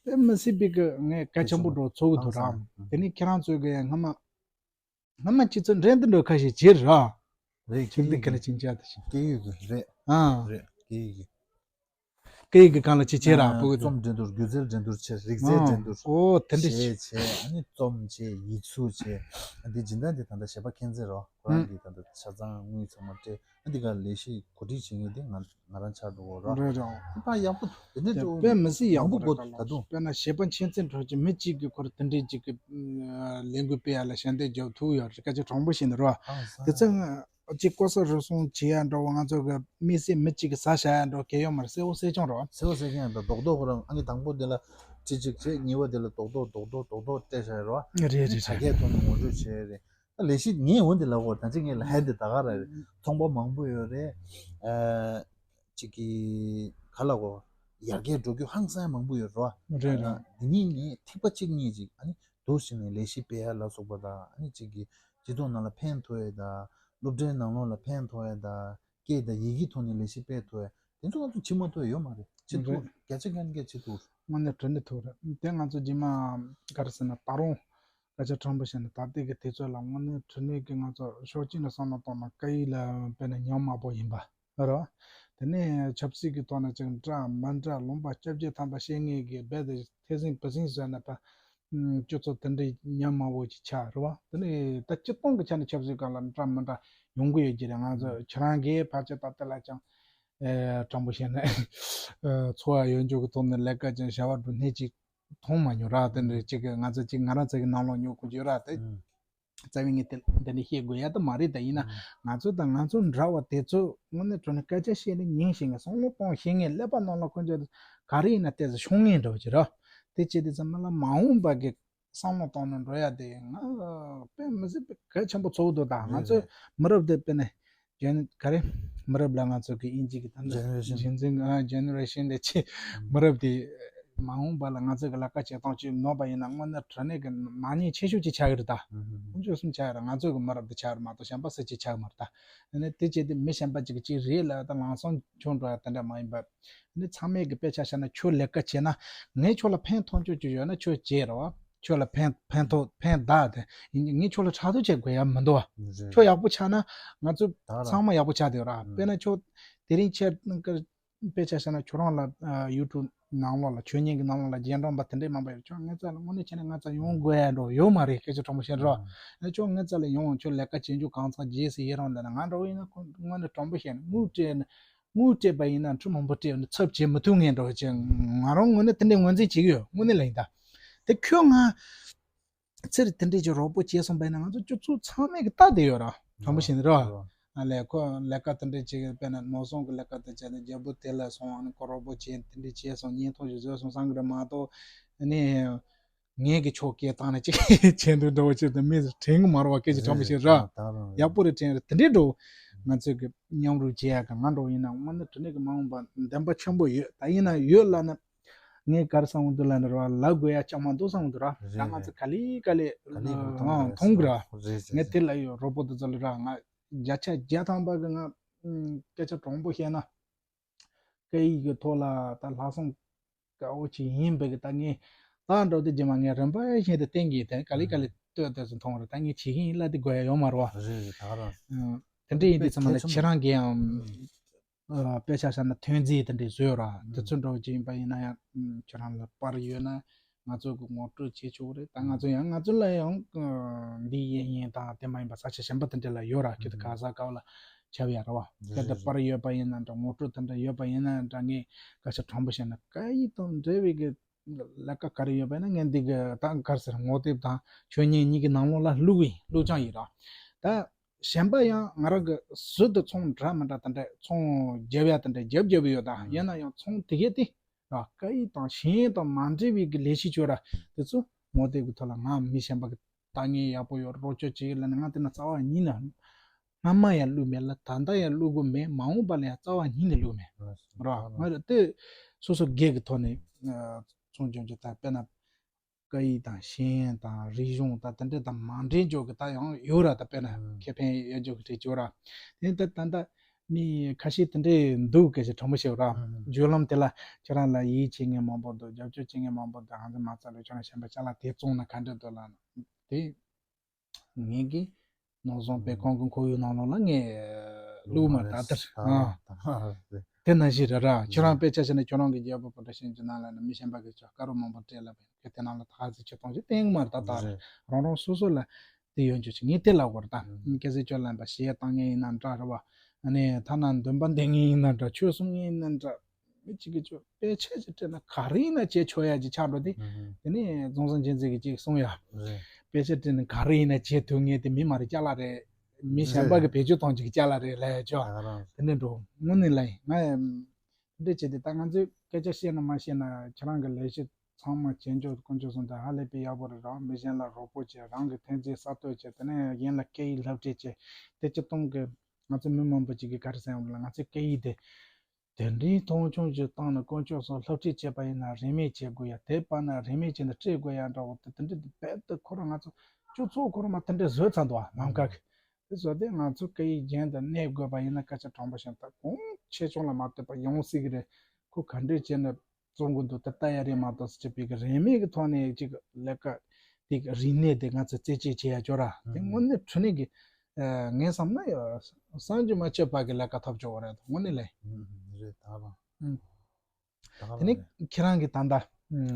དཔེ་མི་སྲིད་པའི་གི་ངས་གལ་ཆེན་པོ་འགྲོ་ཚོར་གི་འདུག་ར། དེ་ནས་ཁྱེད་རང་ཚོས་གི་སྔ་མ། སྔ་མ་ཁྱེད་ཚོ་འགྲན་བསྡུར་འགྲོ་ཁ་ཤས་བྱེད་ར། རེད། ཁྱེད་འདི་ག་ལ་ཅིང་ཅག་དེ་བཞིན། སྐད་ཡིག་གི་རེད། ཨ། རེད། སྐད་ཡིག་གི། སྐད་ཡིག་གི་སྒང་ལ་ཅིག་བྱེད་ར། ཨ། ཕྲུ་གུ་ཚོ། རྩོམ་འགྲན་བསྡུར། སྒྱུ་རྩལ་འགྲན་བསྡུར་བྱེད། རིག་རྩལ་འགྲན་བསྡུར། ཨོ་དེ་འདྲ་བྱེད། བྱེད། ཨ་ནི་རྩོམ་བྱེད། ཡིག་གཟུགས་བྱེད། ཨ་འདི་སྦྱིན་བདག་འདི་ད་ལྟ་གཞས་པ་མཁྱེན་བརྩེ་རོ། ཁོ་རང་གི་ད་ལྟ་ཆ་ཚང་དངུལ་ཚང་མ་སྤྲད། ཨ་འདི་ག་ལས་གཞི་གོ་སྒྲིག་བྱེད་མཁན་དེ་ང་ང་རང་ཆགས་འགྲོ་གོ་ར། རེད་རེད། ད་ཡག་པོ་འདི་འདྲ་འགྲོ། དཔེ་མི་སྲིད་ཡག་མང་པོ་པོ་གོ་རེད། ད་དུང་དཔེར་ན་གཞས་པ་མཁྱེན་བརྩེ་འགྲོ་གི་མི་གཅིག་གི་ཁོར་དེ་འདྲའི་གཅིག་གི་ལས་འགུལ་སྤེལ་ཡ་ལ་ཞལ་འདེབས་རྒྱབ་ཐུབ་ཡོད་རེད། སྐད་ཆ་དྲང་པོ་བཤད་ན་རོ། ཨ་ས། དེ་ཚོ་ཅིག་ལྐོག་ཟ་རུལ་སུངས་བྱེད་ཡ་འདྲ་བོ། ང་ཚོ་གི་དམིགས་བསལ་མི་གཅིག་གི་ཟ་བཞག་ཡ་འདྲ་བོ་གལ་ཡོད་མ་རེད། གསལ་བོ་གསལ་རྐྱང་རོ། གསལ་བོ་གསལ་རྐྱང་ད་རྡོག་རྡོག་ཁོ་རང་ཨ་ནི་དང་པོ་དེ་ལ་ཁྲི་གཅིག་བྱས། གཉིས་པ་དེ་ལ་རྡོག་རྡོག་རྡོག་རྡོག་རྡོག་རྡོག་སྤྲད་བཞག་ཡ་རོ། རེད་རེད་དྲ་རྒྱའི་རེད། ཐོག་ནས་ངོ་སྤྲོད་བྱས་རེད། ད་ལས་གཞི་ངས་འོ་འདི་ལབ་གོ། ད་ཅི་ངས་ལབ་ཡ་འདི་ད་ག་ར་རེད། ཚོང་པ་མང་པོ་ཡོད་རེད། ཨ་ཅིག་གི་ག་ལབ་གོ། ཡར་རྒྱས་འགྲོ་རྒྱུ་ཧང་སང་མང་པོ་ཡོད་རོ། རེད་རེད། ཨ་འདི་གཉིས་ནས་ཐིགས་པ་གཅིག་གཉིས་ཅིག་ཨ་ནི་འདུག་ཟེར་ནས་ལས་གཞི་སྤེལ་ཡ་ལ་སོགས་པ་དང་། ཨ་ནི་ཅིག་གི་སྤྱི་ཚོགས་ནང་ལ་ཕན་ཐོགས་ཡ་དང་། སློབ་གྲྭའི་ནང་ལོགས་ལ་ཕན་ཐོགས་ཡ་དང་། སྐད་དང་ཡི་གེ་ཐོག་ནས་ལས་གཞི་སྤེལ་ཐུབ་ཡ་དེ་ཚོ་ང་ཚོ་བྱེད་མ་ཐུབ་ཡ་ཡོད་མ་རེད། བྱེད་ཐུབ། རེད། བརྒྱ་ཆ་བརྒྱ་ནས་བརྒྱ་བྱེད་ཐུབ། དངོས་གནས་དྲང་གནས་ཐུབ་རེད། དེ་ང་ཚོ་རྗེས་མ་ག་རེ་ཟེར་ན། ད་རུང་སྐད་ཆ་དྲང་པོ་བཤད་ན་ད་ལྟའི་གི་དུས་ཚོད་ལ་དངོས་གནས་དྲང་གནས་ཀྱི་ང་ཚོ་ཕྱོགས་གཅིག་ནས་བསམ་བློ་བཏང་ན་སྐད་ཡིག་ལ་དཔེར་ན་ཉམས་དམའ་པོ་ཡིན་པ་རེད། དེ་ནས་ཆབ་སྲིད་ཀྱི་ཐོག་ནས་ཅིག་འདྲ་མི་འདྲ་ལུང་པ་སྐྱོ་བརྗེ་ཐམ་པ་བཤད་མཁན་གྱི་རྦད་དེ་ཐེ་ཟིང་བུ་ཟིང་བཟོས་ནས་ད་སྤྱི་ཚོགས་དེ་འདྲའི་ཉམས་དམའ་བོ་ཅིག་ཆགས་རེད་བ། དེ་ནས་ད་སྤྱིར་བཏང་གི་ཆ་ནས་ཆབ་སྲིད་སྒང་ལ་འདྲ་མི་འདྲ་ཡོང་གི་ཡོད་ཀྱི་རེད། ང་ཚོ་ཁྱེད་རང་གིས་ཕལ་ཆེར་ད་ལྟ་ལ་ཀྱང་ཨེ་དྲང་པོ་བཤད་ན་ཨེ་འཚོ་བ་ཡོད་འཇོག་གི་ཐོག་ནས་ལས་ཀ་ཅང་བྱ་བ་སྒྲུབ་མཁན་ཅིག་མཐོང་མ་མྱོང་ར། དེ་འདྲ་ཅིག་གི་ང་ཚོ་ཅིག་ང་རང་ཚོ་གི་ནང་ལོགས་ཉོ་དགོས་ཀྱི་ཡོད་ར། དེ་རྩ་བའི་ངས་དེ་འདི་འདྲ་བཤད་དགོས་ཡ་ད་མ་རེད། ད་ཡིན་ན་ང་ཚོ་དང་ང་ཚོ་འདྲ་བ་དེ་ཚོ་དངོས་གནས་དྲང་གནས་སྐད་ཆ་བཤད་ནས་ཉན་ཤེས་མཁན། བསམ་བློ་གཏོང་ཤེས་མཁན། ཀླད་པ་ནང་ལ་ཁོ་ཚོ་ག་རེ་ཡིན་ན་ཏོག་ཙམ་ཤོང་མཁན་འདྲ་བོ་ཅིག་ར། དེ་བྱས་དུས་ཙམ་པ་ལ་མ་འོངས་པ་གི་བསམ་བློ་གཏོང་ནས་འགྲོ་ཡ་དེ་ང་དཔེ་མི་སྲིད་པའི་གལ་ཆེན་པོ་ཚོར་འདུག་ད་ང་ཚོའི་མི་རབས་དེ་དཔེར་ན་ཇེན་ག་རེ་མི་རབས་ལ་ང་ཚོ་གི་དབྱིན་ཇི་གི་ད་ལྟ་Generation. Gen Z ཨ་Generation དེ་ཆེ་མི་རབས་དེ་མ་འོངས་པ་ལ་ང་ཚོ་གི་ལས་ཀ་བྱེད་སྟངས་ཅིག་ནོར་བ་ཡིན་ན་དངོས་གནས་དྲང་གནས་གི་ནག་ཉེས་ཆེ་ཤོས་ཅིག་ཆགས་ཀྱི་རེད་ད། ཁོང་ཚོ་གསུམ་ཆགས་ཀྱི་རེད། ང་ཚོ་གི་མི་རབས་དེ་ཆགས་རེད་མ་གཏོགས་གཞན་པ་སུ་གཅིག་ཆགས་མ་རེད་ད། ཨ་ནི་དེ་བྱས་ཏེ་མི་གཞན་པ་ཅིག་གི་ཅིག་རེད་ལ་ད་ལམ་སང་ཁྱོད་འགྲོ་ཡ་དེ་འདྲ་མ་ཡིན་པ། ཨ་ནི་ཚང་མས་གི་དཔེ་ཆ་བཞག་ན་ཁྱོད་ལས་ཀ་བྱས་ན་ངས་ཁྱོད་ལ་ཕན་ཐོགས་ཆོག་ཅིག་ཡོད་ན་ཁྱོད་བྱེད་རོགས། ཁྱོད་ལ་ཕན་ཕན་ཐོགས་ཕན་བདག་དེ་ཡིན། ངས་ཁྱོད་ལ་ཕྲག་དོག་བྱེད་དགོས་ཡ་མི་འདུག་བ། རེད། ཁྱོད་ཡག་པོ་ཆགས་ན་ང་ཚོ་ད་ར་ཚང་མ་ཡག་པོ་ཆགས་བསྡད་ཡོད་ར། ཨ་དཔེར་ན་ཁྱོད་དེ་རིང་ཁྱེད་དཔེ་ཆ་བཞག་ན་ཁྱོད་རང་ལ་ཨ་ཡུ་ཊུབ་ནང་ལོགས་ལ་ཆོས་ཉན་གྱི་ནང་ལོགས་ལ་རྗེས་འབྲང་པ་དེ་འདྲས་མང་པོ་ཡོད། ཁྱོད་ངའི་རྩ་ལ་དངོས་གནས་བྱས་ན་ང་རྩ་ཡོང་དགོས་ཡ་འགྲོ་ཡོད་མ་རེད། སྐད་ཆ་དྲང་པོ་བཤད་རོགས། ཨ་ཁྱོད་ངའི་རྩ་ལ་ཡོང་། ཁྱོད་ལས་ཀ་བྱེད་རྒྱུ་གང་ཚང་རྗེས་སུ་ཡི་རང་འདོད་ན་ང་འདྲ་བོ་ཡིན་ན་ཁོ་དངོས་གནས་དྲང་པོ་བཤད་ན་དངུལ་སྤྲད་ན། དངུལ་སྤྲད་པ་ཡིན་ན་ཁྲི་མང་པོ་སྤྲད་ནས་ཚབ་བྱེད་མི་ཐུབ་མཁན་འདྲ་བོ་ཅིག་ང་རང་ངོས་ནས་དེ་འདྲའི་ངོས་འཛིན་བྱེད་ཀྱི་ཡོད། དངོས་གནས་ལ་ཡིན་ད། དེ་ཁྱོད་ང་ཚེ་རིང་དེ་འདྲའི་ཅིག་རོགས་པ་བྱས་སོང་པ་ཡིན་ན་ང་ཚོ་སྤྱི་ཚོགས་ཚང་མས་ཀྱི་ལྟ་བསྡད་ཡོད་ར། དྲང་པོ་བཤད་ན་ར། ཨ་ལས་ཁོ་ལས་ཀ་དེ་འདྲའི་ཅིག་དཔེར་ན་ནོར་སྲུང་གི་ལས་ཀ་དེ་བྱས་ནས་རྒྱལ་པོ་དེ་ལ་སོང་ཨ་ནི་ཁོ་རོགས་པ་བྱས་དེ་འདྲའི་བྱས་སོང་། བརྙན་ཐུང་ཞིག་བཟོས་སོང་བསམ་གི་རེད་མ་གཏོགས་ཨ་ནི། ངས་ཀྱི་ཕྱོགས་སྐད་བཏང་ནས་ཅིག་བྱས་འདུག་འདྲ་བོ་ཅིག་དང་མི་དྲན་གི་མ་རེད་བ། སྐད་ཆ་དྲང་པོ་བཤད་ར། ཡག་པོ་རེད་དྲན་རེད། དེ་འདྲའི་འགྲོ་ང་ཚོས་ཀྱི་མཉམ་རུབ་བྱེད་ཡག་གི་ང་འགྲོ་ཡིན་ན་དངོས་གནས་དྲང་གནས་ཀྱི་མ་འོངས་པ་འདུན་པ་ཆེན་པོ་ཡོད། ད་ཡིན་ན་ཡོད་ལབ་ན་ངས་ག་རེ་བསམ་གི་འདུག་ལབ་ན་ར་བ་ལབ་དགོས་ཡ་ཅང་མ་འདུག་བསམ་གི་འདུག་ར། ད་ང་ཚོ་ག་ལེ་ག་ལེ་མཐོང་གི་ར། ངས་དེ་ལ་ཡོད་རོགས་པ་དེ་ཚོ་ལ་ར་ང་བརྒྱ་ཆ་བརྒྱ་ཐམ་པ་གི་ང་སྐད་ཆ་དྲང་པོ་བཤད་ན། སྐད་ཡིག་གི་ཐོག་ལ་ད་ལྷག་བསམ་དཀར་པོ་ཅིག་ཡིན་པའི་གི་ད་ངས་ད་འགྲོ་དུས་རྗེས་མ་ངས་རིམ་པ་བཞིན་དུ་བསྟན་གྱི་དེ་ག་ལེ་ག་ལེ་ལྟོས་ལྟོས་སུ་མཐོང་རེད། ད་ངས་བྱེད་ཀྱི་ཡིན་ལབ་དེ་དགོས་ཡ་ཡོད་མ་རེད་བ། རེད་རེད་ད་ག་རང་། དེ་འདྲ་ཡིན་དུས་ཚང་མ་ལ་ཁྱེད་རང་གིས་ཡང་དཔེ་ཆ་བཞག་ན་ཐོན་རྫས་དེ་འདྲ་བཟོས་ཡོད་ར། དེ་ཚོ་འགྲོ་ཅིག་ཡིན་པ་ཡིན་ན་ཡང་ཁྱེད་རང་ལ་པར་ཡོད་ན། ང་ཚོ་གི་ངོ་སྤྲོད་བྱེད་ཆོག་རེད། ད་ང་ཚོ་ཡང་ང་ཚོ་ལ་ཡང་འདི་ཡིན་ཡིན་དང་དེ་མ་ཡིན་པ་ས་ཆ་གཞན་པ་དེ་འདྲ་ལ་ཡོད་ར། ཁྱེད་དུ་ག་ས་ག་བ་ལ་ཁྱབ་ཡ་ར་བ། ཁྱེད་དུ་པར་ཡོད་པ་ཡིན་ན་འདྲ་ངོ་སྤྲོད་དེ་འདྲ་ཡོད་པ་ཡིན་ན་འདྲ་ངས་སྐད་ཆ་དྲང་པོ་བཤད་ན་སྐད་ཡིག་དང་འབྲེལ་བའི་གི་ལས་ཀ་ག་རེ་ཡོད་པ་ཡིན་ན་ངས་འདི་གི་ད་ག་རེ་ཟེར་ངོ་དེབ་དང་ཆོས་ཉིད་གཉིས་ཀྱི་ནང་ལོགས་ལ་བླུགས་ཡིན་བླུགས་ཀྱང་ཡིན་ར། ད་ གཞན་པ་ཡང་ང་རང་གི་ཟུར་དུ་ཚོང་འདྲ་མི་འདྲ་དེ་འདྲ་ཚོང་རྒྱབ་ཡ་དེ་འདྲ་རྒྱབ་རྒྱབ་ཡོད་ད། ཡིན་ན་ཡང་ཚོང་དེ་གས་དེ་ར་སྐད་ཡིག་དང་ཤེས་ཡོན་དང་མ་འབྲེལ་བའི་གི་ལས་གཞི་བྱོས་ར་དེ་ཚོ་མོ་དེ་གི་ཐོག་ལ་ང་མི་གཞན་པ་གི་ལྟ་ངན་ཡག་པོ་ཡོད་རོགས་སྐྱོར་བྱེད་ལ་ནི་ང་དེ་ན་རྩ་བ་ཉིད་ནས་སྔ་མ་ཡང་བླུགས་མེད་ལ་ད་ལྟ་ཡང་བླུགས་དགོས་མེད། མ་འོངས་པ་ལ་ཡང་རྩ་བ་ཉིད་ནས་བླུགས་མེད་ར། ང་རེ་དེ་སོ་སོ་སྒེར་གི་ཐོག་ནས་ཚོང་སྦྱོང་རྒྱུ་ད་དཔེར་ན་སྐད་ཡིག་དང་ཤེས་ཡོན་དང་རིག་གཞུང་དང་དེ་འདྲ་དང་མ་འདྲེས་འཇོག་གི་ད་ཡང་ཡོད་ར། ད་དཔེར་ན་ཁེ་ཕན་ཡོད་འཇོག་གི་གྲས་ཡོད་ར། དེ་ད་ད་ད་མི་ཁ་ཤས་དེ་འདྲས་འདུག་སྐད་ཆ་དྲང་པོ་བཤད་ར། བརྒྱུད་ལམ་དེ་ལ་ཁྱེད་རང་ལ་ཡིད་ཆེས་མཁན་མང་པོ་འདུག་རྒྱབ་སྐྱོར་བྱེད་མཁན་མང་པོ་འདུག་ང་ཚོ་མ་རྩ་ལ་ཁྱོད་རང་གཞན་པ་ཅ་ལག་དེ་བཙོང་ན་ག་འདྲ་འདུག་ལ་དེ། ངེད་ཀྱིས་ནོར་བཟང་པའི་ཁོང་གི་ཁོར་ཡུག་ནང་ལོགས་ལ་ངས་བླུགས་མ་ད་ལྟར་ཨ། དེ་ནང་བཞིན་རེད་ར། ཁྱོད་རང་དཔེ་ཆ་བཞག་ན་ཁྱོད་རང་གི་རྒྱལ་པོ་པོ་ཏྲ་ཤན་གྱི་ནང་ལ་ནི་མི་གཞན་པ་གིས་ཁྱོད་དཀར་རོ་མང་པོ་སྤྲད་ལབ་ཡིན་ཁྱོད་དེ་ནང་ལ་ད་ག་ཚོད་ཁྱོད་གཏོང་རྒྱུ་བསྟན་གི་མ་རེད། ད་ལྟ་རང་རང་སོ་སོ་ལ་དེ་ཡོད་རྒྱུ་ཞིག་ངས་དེ་ལབ་དགོས་རེད་ད། སྐད་ཟེར་ཁྱོད་ལ་ཡིན་པ་གཞས་བཏང་མཁན་ཡིན་ན་འདྲ་རེད་བ། ཨ་ནི་ཐ་ན་འདོན་པ་འདེབས་མཁན་ཡིན་ན་འདྲ་ཆོས་གསུང་མཁན་ཡིན་ན་འདྲ། མི་གཅིག་གིས་ཁྱོད་དཔེ་ཆ་ཞིག་སྤྲད་ན་ག་རེ་ཡིན་ན་བྱེད་ཆོག་ཡ་ཅིག་ཆགས་འགྲོ་དུས། དེ་ནས་རྫོང་སར་མཁྱེན་བརྩེ་གིས་ཅིག་གསུངས་ཡ། དཔེ་ཆ་སྤྲད་ན་ག་རེ་ཡིན་ན་བྱེད་ཐུབ་ངེས་དེ་མི་མ་རེད་ཅ་ལག་རེད། མི་གཞན་པ་གི་བེད་སྤྱོད་གཏོང་རྒྱུ་གི་ཅ་ལག་རེད་ལབ་ཡ་ཅོ། དེ་ནས་འགྲོ་དངོས་གནས་ལ་ཡིན་ང་འདི་བྱེད་དེ་ད་ང་ཚོས་སྐད་ཆ་བཤད་ན་མ་བཤད་ན་ཁྱེད་རང་གི་ལས་གཞི་ཚང་མ་བྱེད་འཇོག་དཀོན་མཆོག་གསུམ་དང་ཧ་ལས་པའི་ཡག་པོ་རེད། རང་མི་གཞན་ལ་རོགས་པོ་བྱེད་རང་གི་ཐོན་རྫས་གསར་གཏོད་བྱེད་དེ་ནས་གཞན་ལ་སྐད་ཡིག་སློབ་ཁྲིད་བྱེད་དེ་སྤྱི་བཏང་གི་ང་ཚོ་མི་མང་པོ་ཅིག་གིས་ག་རེ་ཟེར་ཡོང་ལ་ང་ཚོའི་སྐད་ཡིག་དེ། དེ་འདྲའི་མཐོང་ཆུང་ཅིག་བཏང་ནས་དཀོན་མཆོག་གསུམ་སློབ་ཁྲིད་བྱེད་པ་ཡིན་ན་རིན་མེད་བྱེད་དགོས་ཡ་དེ་པ་ན་རིན་མེད་བྱེད་ན་སྤྲད་དགོས་ཡ་འདྲ་བོ་དེ་དེ་འདྲ་དེ་རྦད་དེ་ཁོ་རང་ང་ཚོ་སྤྱི་ཚོགས་ཁོ་རང་མ་དེ་འདྲ་བཟོས་ཚར་འདུག་ཨ་ནམ་མཁའ་གི་དེ་བཟོ་དེ་ང་ཚོ་སྐད་ཡིག་རྒྱན་དུ་གནས་དགོས་པ་ཡིན་ན་སྐད་ཆ་དྲང་པོ་བཤད་ན་ད་གོང་ཆེ་ཆུང་ལ་མ་ལྟོས་པ་ཡོང་སྲིད་གི་རེད། ཁོ་ག་འདྲས་བྱས་ན་བཙོང་གི་འདུག་དེ་ལྟ་ཡ་རེད་མ་གཏོགས་སྤྱི་པའི་གི་རིན་མེད་གི་ཐོག་ནས་ཅིག་ལས་ཀ་དེ་གི་རིག་གནས་དེ་ང་ཚོ་རྩེད་གཅོད་བྱེད་ཡ་ཅོ་ར་དེ་དངོས་གནས་དྲང་གནས་གི་ངས་བསམ་ན་ཡ་བསམ་རྒྱུ་མ་ཆོད་པ་གི་ལས་ཀ་ཐོབ་ཆོག་གི་རེད་དངོས་གནས་ལས། ཨུམ། རེད་ད་རང་། ཨུམ། ད་རང་དེ་ནས་རེད། ཁྱེད་རང་གི་ད་ལྟ་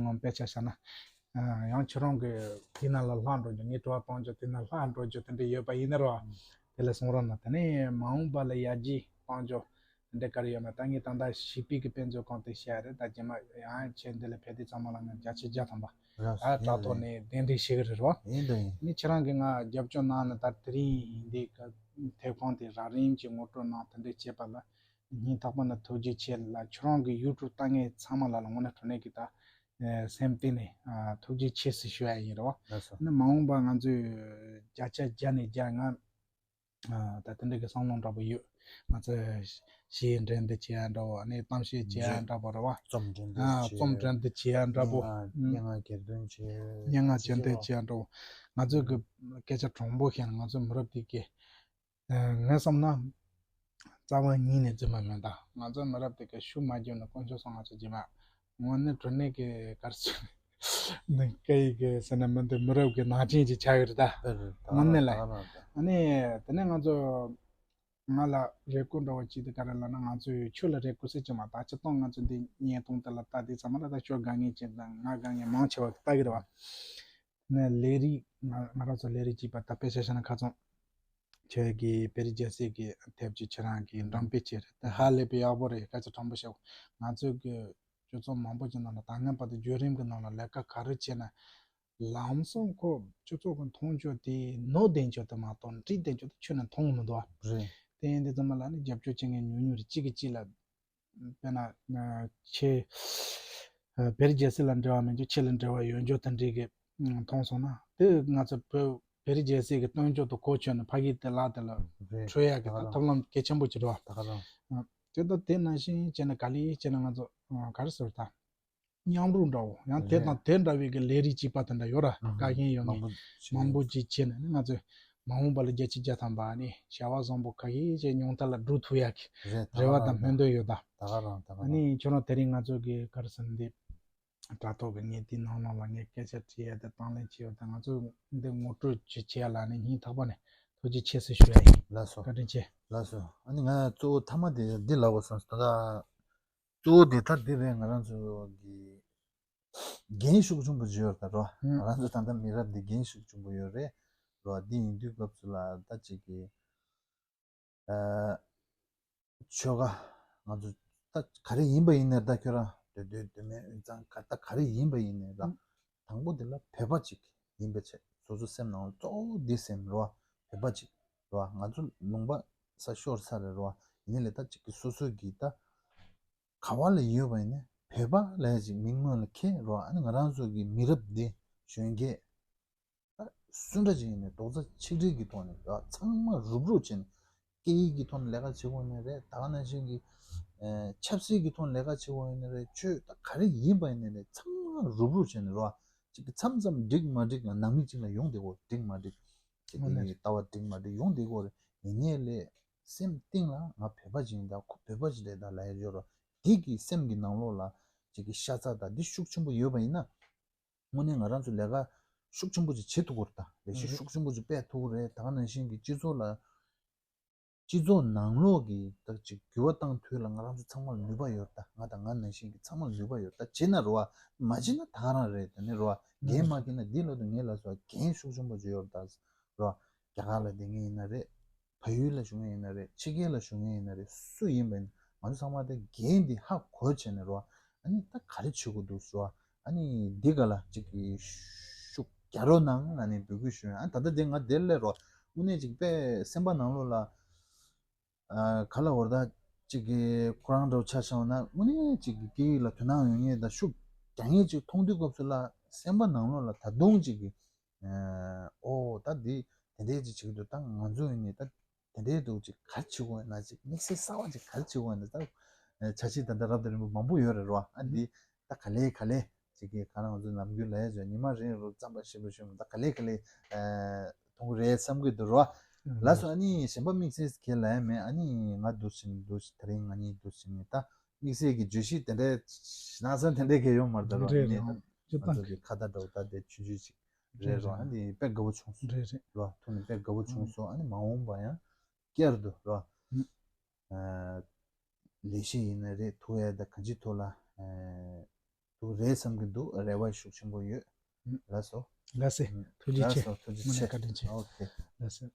ཨུམ་དཔེ་ཆ་བཞག་ན་ཨ་ཡང་ཁྱེད་རང་གི་དེ་ན་ལ་ལྷག་འགྲོ་རྒྱུ་ངས་དྲི་བ་བཏང་རྒྱུ་དེ་ན་ལྷག་འགྲོ་རྒྱུ་དེ་འདྲ་ཡོད་པ་ཡིན་ན་རོ། ཨུམ། དེ་ལ་གསུང་རོགས་གནང་དེ་ནས་མ་འོངས་པ་ལ་ཡར་རྒྱས་གཏོང་རྒྱུ་དེ་འདྲ་ག་རེ་ཡོད་མེད་ད་ངས་ད་ལྟ་བྱིས་པའི་གི་དཔེ་མཛོད་ཁང་དེ་བཤད་རེད་ད་རྗེས་མ་ཡང་ཁྱེད་འདི་ལ་ཕེབས་དུས་ཚང་མ་ལ་ངས་བརྒྱ་ཆ་བརྒྱ་ཐམ་པ། ར་ད་ཡིན་ཐོག་ནས་གདན་འདྲེན་ཞིག་རེད་རོ། ཡིན་དང་ཡིན། ནི་ཁྱེད་རང་གིས་ང་རྒྱབ་སྐྱོར་གནང་ནས་ད་དེ་རིང་འདི་ག་དེབ་ཁང་དེ་རག་རིམ་གྱིས་ངོ་སྤྲོད་གནང་དེ་འདྲས་བྱས་པ་ལ་སྙིང་ཐག་པ་ནས་ཐུགས་རྗེ་ཆེ་ལ་ཁྱེད་རང་གི་ཡུ་ཊུབ་ལྟ་མཁན་ཚང་མ་ལ་ལ་དངོས་གནས་དྲང་གནས་ཀྱི་ད་སེམས་གཏིང་ནས་ཐུགས་རྗེ་ཆེ་ཟེར་ཞུ་ཡ་ཡིན་རོ། ལགས་སོ། ནི་མ་འོངས་པ་ང་ཚོས་བརྒྱ་ཆ་བརྒྱ་ནས་བརྒྱ་ང་ད་དེ་འདྲ་གི་བསམ་བློ་འདྲ་པོ་ཡོད། ང་ཚོས་གཞས་འགྲན་བསྡུར་བྱེད་ཡ་འདྲ་བོ་ཨ་ནི་གཏམ་བཤད་བྱེད་ཡ་འདྲ་པོ་རེད་བ། རྩོམ་འགྲན་བསྡུར་ཨ་བྱེད། རྩོམ་འགྲན་བསྡུར་བྱེད་ཡ་འདྲ་པོ། སྙན་ངག་སྙན་ངག་གྱེར་འདོན་བྱེད། སྙན་ངག་གྱེར་འདོན་བྱེད་ཡ་འདྲ་བོ། ང་ཚོས་གི་སྐད་ཆ་དྲང་པོ་བཤད་ན་ང་ཚོའི་མི་རབས་འདི་གི་ངས་བསམ་ན་རྩ་བ་ཉིད་ནས་རྫུན་མ་མིན་ད། ང་ཚོའི་མི་རབས་འདི་གི་ཤུགས་མ་བརྒྱབ་ན་དཀོན་མཆོག་གསུམ་ང་ཚོ་རྗེས་མ་དངོས་གནས་དྲང་གནས་ཀྱི་གར་སོང་ནི་སྐད་ཡིག་གི་ཟེར་ན་མི་འདུག་མི་རབས་ཀྱི་ནང་ཆེན་ཅིག་ཆགས་ཀྱི་རེད་ད། དངོས་གནས་ལ། ཨ་ནི་དེ་ནས་ང་ཚོ་ང་ལ་རེ་སྐུལ་འདྲ་བོ་ཅིག་དེ་ག་རེ་ལབ་ན་ང་ཚོས་ཁྱོད་ལ་རེ་སྐུལ་ཟེར་གྱི་མ་ད་སྤྱི་བཏང་ང་ཚོ་འདི་བརྙན་ཐུང་དེ་ལ་ལྟ་དུས་ཚང་མ་ལ་ད་ཁྱོད་དགའ་ངེས་ཅན་དང་ང་དགའ་ངེས་མང་ཆེ་བ་ལྟ་གི་རེད་བ། ནས་ལས་རིགས་ང་ང་རང་ཚོ་ལས་རིགས་གཅིག་པ་ད་དཔེ་ཆ་བཞག་ན་ཁ་ཚོན་ཁྱོད་ཀྱི་བེ་རི་རྒྱལ་སྲས་ཀྱི་དེབ་ཀྱི་ཁྱེད་རང་གི་འགྲེམས་སྤེལ་བྱས་རེད་དེ་ཧ་ལས་པའི་ཡག་པོ་རེད་སྐད་ཆ་དྲང་པོ་བཤད། ང་ཚོས་གི་སྤྱི་ཚོགས་མང་པོ་ཅིག་ནང་ལ་ད་སྔོན་བར་དུ་བརྒྱུད་རིམ་གྱི་ནང་ལ་ལས་ཀ་ག་རེ་བྱས་ན་ལམ་སང་ཁོ་སྤྱི་ཚོགས་ཀྱི་མཐོང་ཆོས་དེ་ནོར་བསྡད་ཆོག་དེ་མ་གཏོགས་འགྲིག་བསྡད་ཆོག་དེ་ཁྱོན་ནས་མཐོང་གི་མི་འདུག་ཨ། རེད། དེ་ཡིན་དུས་ཚང་མ་ལ་ནི་རྒྱབ་སྐྱོར་བྱེད་མཁན་ཉུང་ཉུང་རེད་གཅིག་གིས་གཅིག་ལ་དཔེར་ན་ཁྱེད་བེ་རི་རྒྱལ་སྲས་ལ་འབྲེལ་བ་མེད་རྒྱུ་ཁྱེད་ལ་འབྲེལ་བ་ཡོད་རྒྱུ་དེ་འདྲའི་གི་མཐོང་སོང་ན་དེ་ང་ཚོ་བོད་བེ་རི་རྒྱལ་སྲས་ཀྱི་སྟོན་ཆོས་དེ་གོ་ཆོད་ནས་ཕ་གི་དེ་ལ་དེ་ལ་རེད། འཕྲོད་ཡག་གི་ད་ད་ག་རང་ཐབས་ལམ་གལ་ཆེན་པོ་ཅིག་རེད་བ། ད་ག་རང་། དེ་ད་དེ་ནང་བཞིན་བྱས་ན་ག་ལེ་བྱས་ན་ང་ཚོ་ག་རེ་ཟེར་ད། མཉམ་རུབ་འདྲ་བོ་ཡང་དེ་རེད། དང་དེ་འདྲ་བའི་གི་ལས་རིགས་གཅིག་པ་དེ་འདྲ་ཡོད་ར། ཨུ་ཧུ། དཀའ་ངལ་ཡོད་ན་མང་པོ་ཞིག་མང་པོ་ཅིག་བྱས་ནས་ནི་ང་ཚོས་མ་འོངས་པ་ལ་བརྒྱ་ཆ་བརྒྱ་ཐམ་པ་ནི་བྱ་བ་བཟང་པོ་ག་གི་ཅིག་ཉུང་མཐའ་ལ་འགྲོ་ཐུབ་ཡག་གི་རེད། ད་རེ་བ་ག་དང་རང་སྨོན་འདུན་ཡོད་ད། ད་ག་རང་ད་ག་ཨ་རང་ནི་ཁྱོད་རང་དེ་རིང་ང་ཚོ་གི་ག་རེ་ཟེར་ན་འདི་དྲ་ཐོག་གི་ངས་དེའི་ནང་ལོགས་ལ་ངས་སྐད་ཆ་དྲིས་ཡ་དེ་དང་ལེན་བྱས་ཡོད་ད་ང་ཚོ་འདི་ངོ་སྤྲོད་ཅིག་བྱས་ཡ་ལ་ནི་སྙིང་ཐག་པ་ནས་ཐུགས་རྗེ་ཆེ་ཟེར་ཞུ་ཡ་ཡིན། ལགས་སོ། བཀའ་དྲིན་ཆེ། ལགས་སོ། ཨ་ནི་ང་གཙོ་བོ་མཐའ་མ་དེ་འདི་ལབ་དགོས་བསམ་སོང་ད་ག་གཙོ་བོ་དེ་ད་འདི་རེད། ང་རང་ཚོ་གི་འགན་ཤུགས་ཆེན་པོ་ཅིག་ཡོད་རེད་ད་རོ། ཧུམ། ང་རང་ཚོ་ད་ལྟ་མི་རབས་འདི་འགན་ཤུགས་ཆེན་པོ་ཡོད་རེད་རོ། འདི་ཡིན་དུས་སྐབས་སུ་ལ་ད་ཅིག་གི་ཨ་ཆོལ་ཁ་ང་ཚོ་ད་ག་རེ་ཡིན་པ་ཡིན་ནའི་ད་ཁྱོད་རང་འདོད་འདོད་འདོད་མེད་འོན་ཙང་ག་ད་ག་རེ་ཡིན་པ་ཡིན་ནའི་ལ་ཧུམ། དང་པོ་དེ་ལ་བོད་པ་ཅིག་ཡིན་པའི་ཆེད་སོ་སོ་སེམས་ནང་ལ་གཙོ་བོ་འདི་སེམས་རོ། བོད་པ་ཅིག་ རེད་བ། ང་ཚོ་ལུང་པ་ས་ཤོར་ས་རེད་རེད་བ། ཡིན་ནའི་ལས་ད་ཅིག་གི་སོ་སོ་གི་ད་ག་བ་ལ་ཡོད་པ་ཡིན་ནའི་བོད་པ་ལ་ཅིག་མིང་སྔོན་ལ་འཁྱེར་རེད་བ། ཨ་ནི་ང་རང་ཚོ་གི་མི་རབས་འདི་གཞོན་སྐྱེས་ད་སུ་འདྲ་ཅིག་ཡིན་ནའི་རྡོག་རྩ་ཆིག་སྒྲིལ་གྱི་ཐོག་ནས་རེད་བ། ཚང་མ་རུབ་རུབ་བྱས་ནས་སྐད་ཡིག་གི་ཐོག་ནས་ལས་ཀ་བྱེད་དགོས་ནི་རེད། ད་ག་ནང་བཞིན་གྱི་ཨ་ཆབ་སྲིད་ཀྱི་ཐོག་ནས་ལས་ཀ་བྱེད་དགོས་ནི་རེད། ཆོས་ད་ག་རེ་ཡིན་པ་ཡིན་ནའི་རེད། ཚང་མ་རུབ་རུབ་བྱས་ནས་རེད་བ། ཅིག་གི་མཚམས་མཚམས་འགྲིག་མ་འགྲིག་ལ་ནང་མི་གཅིག་ལ་ཡོང་བསྡད་ཀྱི་ཡོད་རེད། འགྲིག་མ་འགྲིག་ཅིག་དངོས་གནས་གི་ལྟ་བ་འགྲིག་མ་འགྲིག་ཡོང་བསྡད་ཀྱི་ཡོད་རེད། ཡིན་ནའི་ལས་སེམས་གཏིང་ལ་ང་བོད་པ་ཅིག་ཡིན། ད་ཁོ་བོད་པ་ཅིག་རེད་ད་ལབ་ཡ་ཡོད་རེད། འདི་གི་སེམས་ཀྱི་ནང་ལོགས་ལ་ཅིག་གི་ཤ་ཚ་དང་འདི་ཤུགས་ཆེན་པོ་ཡོད་པ་ཡིན་ན། དངོས་གནས་ང་རང་ཚོ་ལས་ཀ་ཤུགས་ཆེན་པོ་ཅིག་བྱེད་ཐུབ་ཀྱི་རེད། ད་ལས་གཞི་ཤུགས་ཆེན་པོ་ཅིག་སྤེལ་ཐུབ་ཀྱི་རེད། ད་ག་ནང་བཞིན་གྱི་སྤྱི་ཚོགས་ལ་སྤྱི་ཚོགས་ནང་ལོགས་ཀྱི་ད་ཅིག་འགྱུར་བ་བཏང་ཐུབ་ལ་ང་རང་ཚོ་ཚང་མ་ལ་ནུས་པ་ཡོད། ད་ང་དང་ང་ནང་བཞིན་གྱི་ཚང་མ་ལ་ནུས་པ་ཡོད། ད་བྱེད་ན་རེད་བ། མ་བྱེད་ན་ད་ག་རང་རེད། ད་ནི་རེད་བ། འགན་མ་འཁྱེར་ན་འདི་ལོ་དང་ངའི་ལ་སོགས་འགན་ཤུགས་ཆེན་པོ་ཅིག་ཡོད་རེད། ད་རེད་བ། རྒྱ་གར་ལ་བསྡད་མཁན་ཡིན་ན་རེད། བལ་ཡུལ་ལ་བཞུགས་མཁན་ཡིན་ན་རེད། ཕྱི་རྒྱལ་ལ་བཞུགས་མཁན་ཡིན་ན་རེད། སུ་ཡིན་པ་ཡིན་ང་ཚོ་ཚང་མ་དེ་འགན་འདི་ཧ་གོ་བྱས་ནས་རོ། ཨ་ནི་ད་ག་རེ་བྱེད་དགོས་འདུག་ཟེར་བ། ཨ་ནི་འདི་ག་ལ་ཅིག་གི་ཤུགས་རྒྱག་རོགས་གནང་ཨ་ནི་འབོད་སྐུལ་ཞུ་ཡ། ཨ་ད་ལྟ་དེ་ང་དེར་སླེབས་རོ། དངོས་གནས་ཅིག་དཔེ་སེམས་པ་ནང་ལོགས་ལ་ཨ་ག་ལ་བར་ད་ཅིག་གི་ཁོ་རང་འདྲ་བོ་ཆ་བཞག་ན་དངོས་གནས་ཅིག་གི་སྐད་ཡིག་ལ་དོ་སྣང་ཡོད་མཁན་དང་ཤུགས་རྒྱག་མཁན་ཅིག་མཐོང་དུས་སྐབས་སུ་ལ་སེམས་པ་ནང་ལོགས་ལ་ད་དུང་ཅིག་གི་ཨོ་ད་འདི་དེ་འདྲས་ཅིག་བྱེད་ཀྱི་འདུག་ད་ང་ཚོ་ཡིན་ནི་ད་དེ་འདྲས་འདུག་ཅིག་ག་རེ་བྱེད་དགོས་ན་ཅིག་དམིགས་བསལ་གསར་བ་ཅིག་ག་རེ་བྱེད་དགོས་ན་ད་ཆ་ཤས་ད་ལྟ་རབ་དང་རིམ་པ་མང་པོ་ཡོད་རེད་རོ། ཨ་འདི་ད་ག་ལེ་ག་ལེ་ཅིག་གི་ག་རང་ང་ཚོ་ནམ་རྒྱུན་ལ་ཡ་ཅོ་ཉི་མ་རིང་རུ་རྩམ་པ་ཞིམ་པོ་ཞིམ་པོ་ད་ག་ལེ་ག་ལེ་མཐོང་གི་རེད་བསམ་གི་འདུག་རོ། ལགས་སོ། ཨ་ནི་གཞན་པ་དམིགས་བསལ་གྱི་ལ་ཡ་མེད། ཨ་ནི་ང་འདུག་ཟིན་འདུག་ཟིན་ད་རིང་ང་གཉིས་འདུག་ཟིན་ནི་ད་དམིགས་བསལ་གྱི་བརྗོད་གཞི་དེ་འདྲའི་ནག་ཚན་དེ་འདྲའི་གས་ཡོད་མ་རེད་ད་རོ། རེད་ཡིན་ནི་རེད། ད་ང་ཚོ་གི་ཁ་བརྡ་འདྲ་བོ་ད་དེ་ཆུང་ཆུང་ཅིག་རེད་རེད་རོ། རེད། ཨ་ནི་དཔེ་དགའ་པོ་བྱུང་སོང་། རེད་རེད། རོ་ཐུགས་ནས་དཔེ་དགའ་པོ་བྱུང་སོང་། ཨ་ནི་མ་འོངས་པ་ཡང་བསྐྱར་དུ་རོ། ཨ་ལས་གཞི་ཡིན་ན་རེད་ཐུག་ཡ་ད་གང་ཅིའི་ཐོག་ལ་ཨ་ཐུག་རེད་བསམ་གྱི་འདུག་རེ་བ་ཤུགས་ཆེན་པོ་ཡོད། ལགས་སོ། ལགས་སེ། ཐུགས་རྗེ་ཆེ། ལགས་སོ་ཐུགས་རྗེ་ཆེ། དངོས་གནས་བཀའ་དྲིན་ཆེ། ཨོ་ཁེ། ལགས་སེ།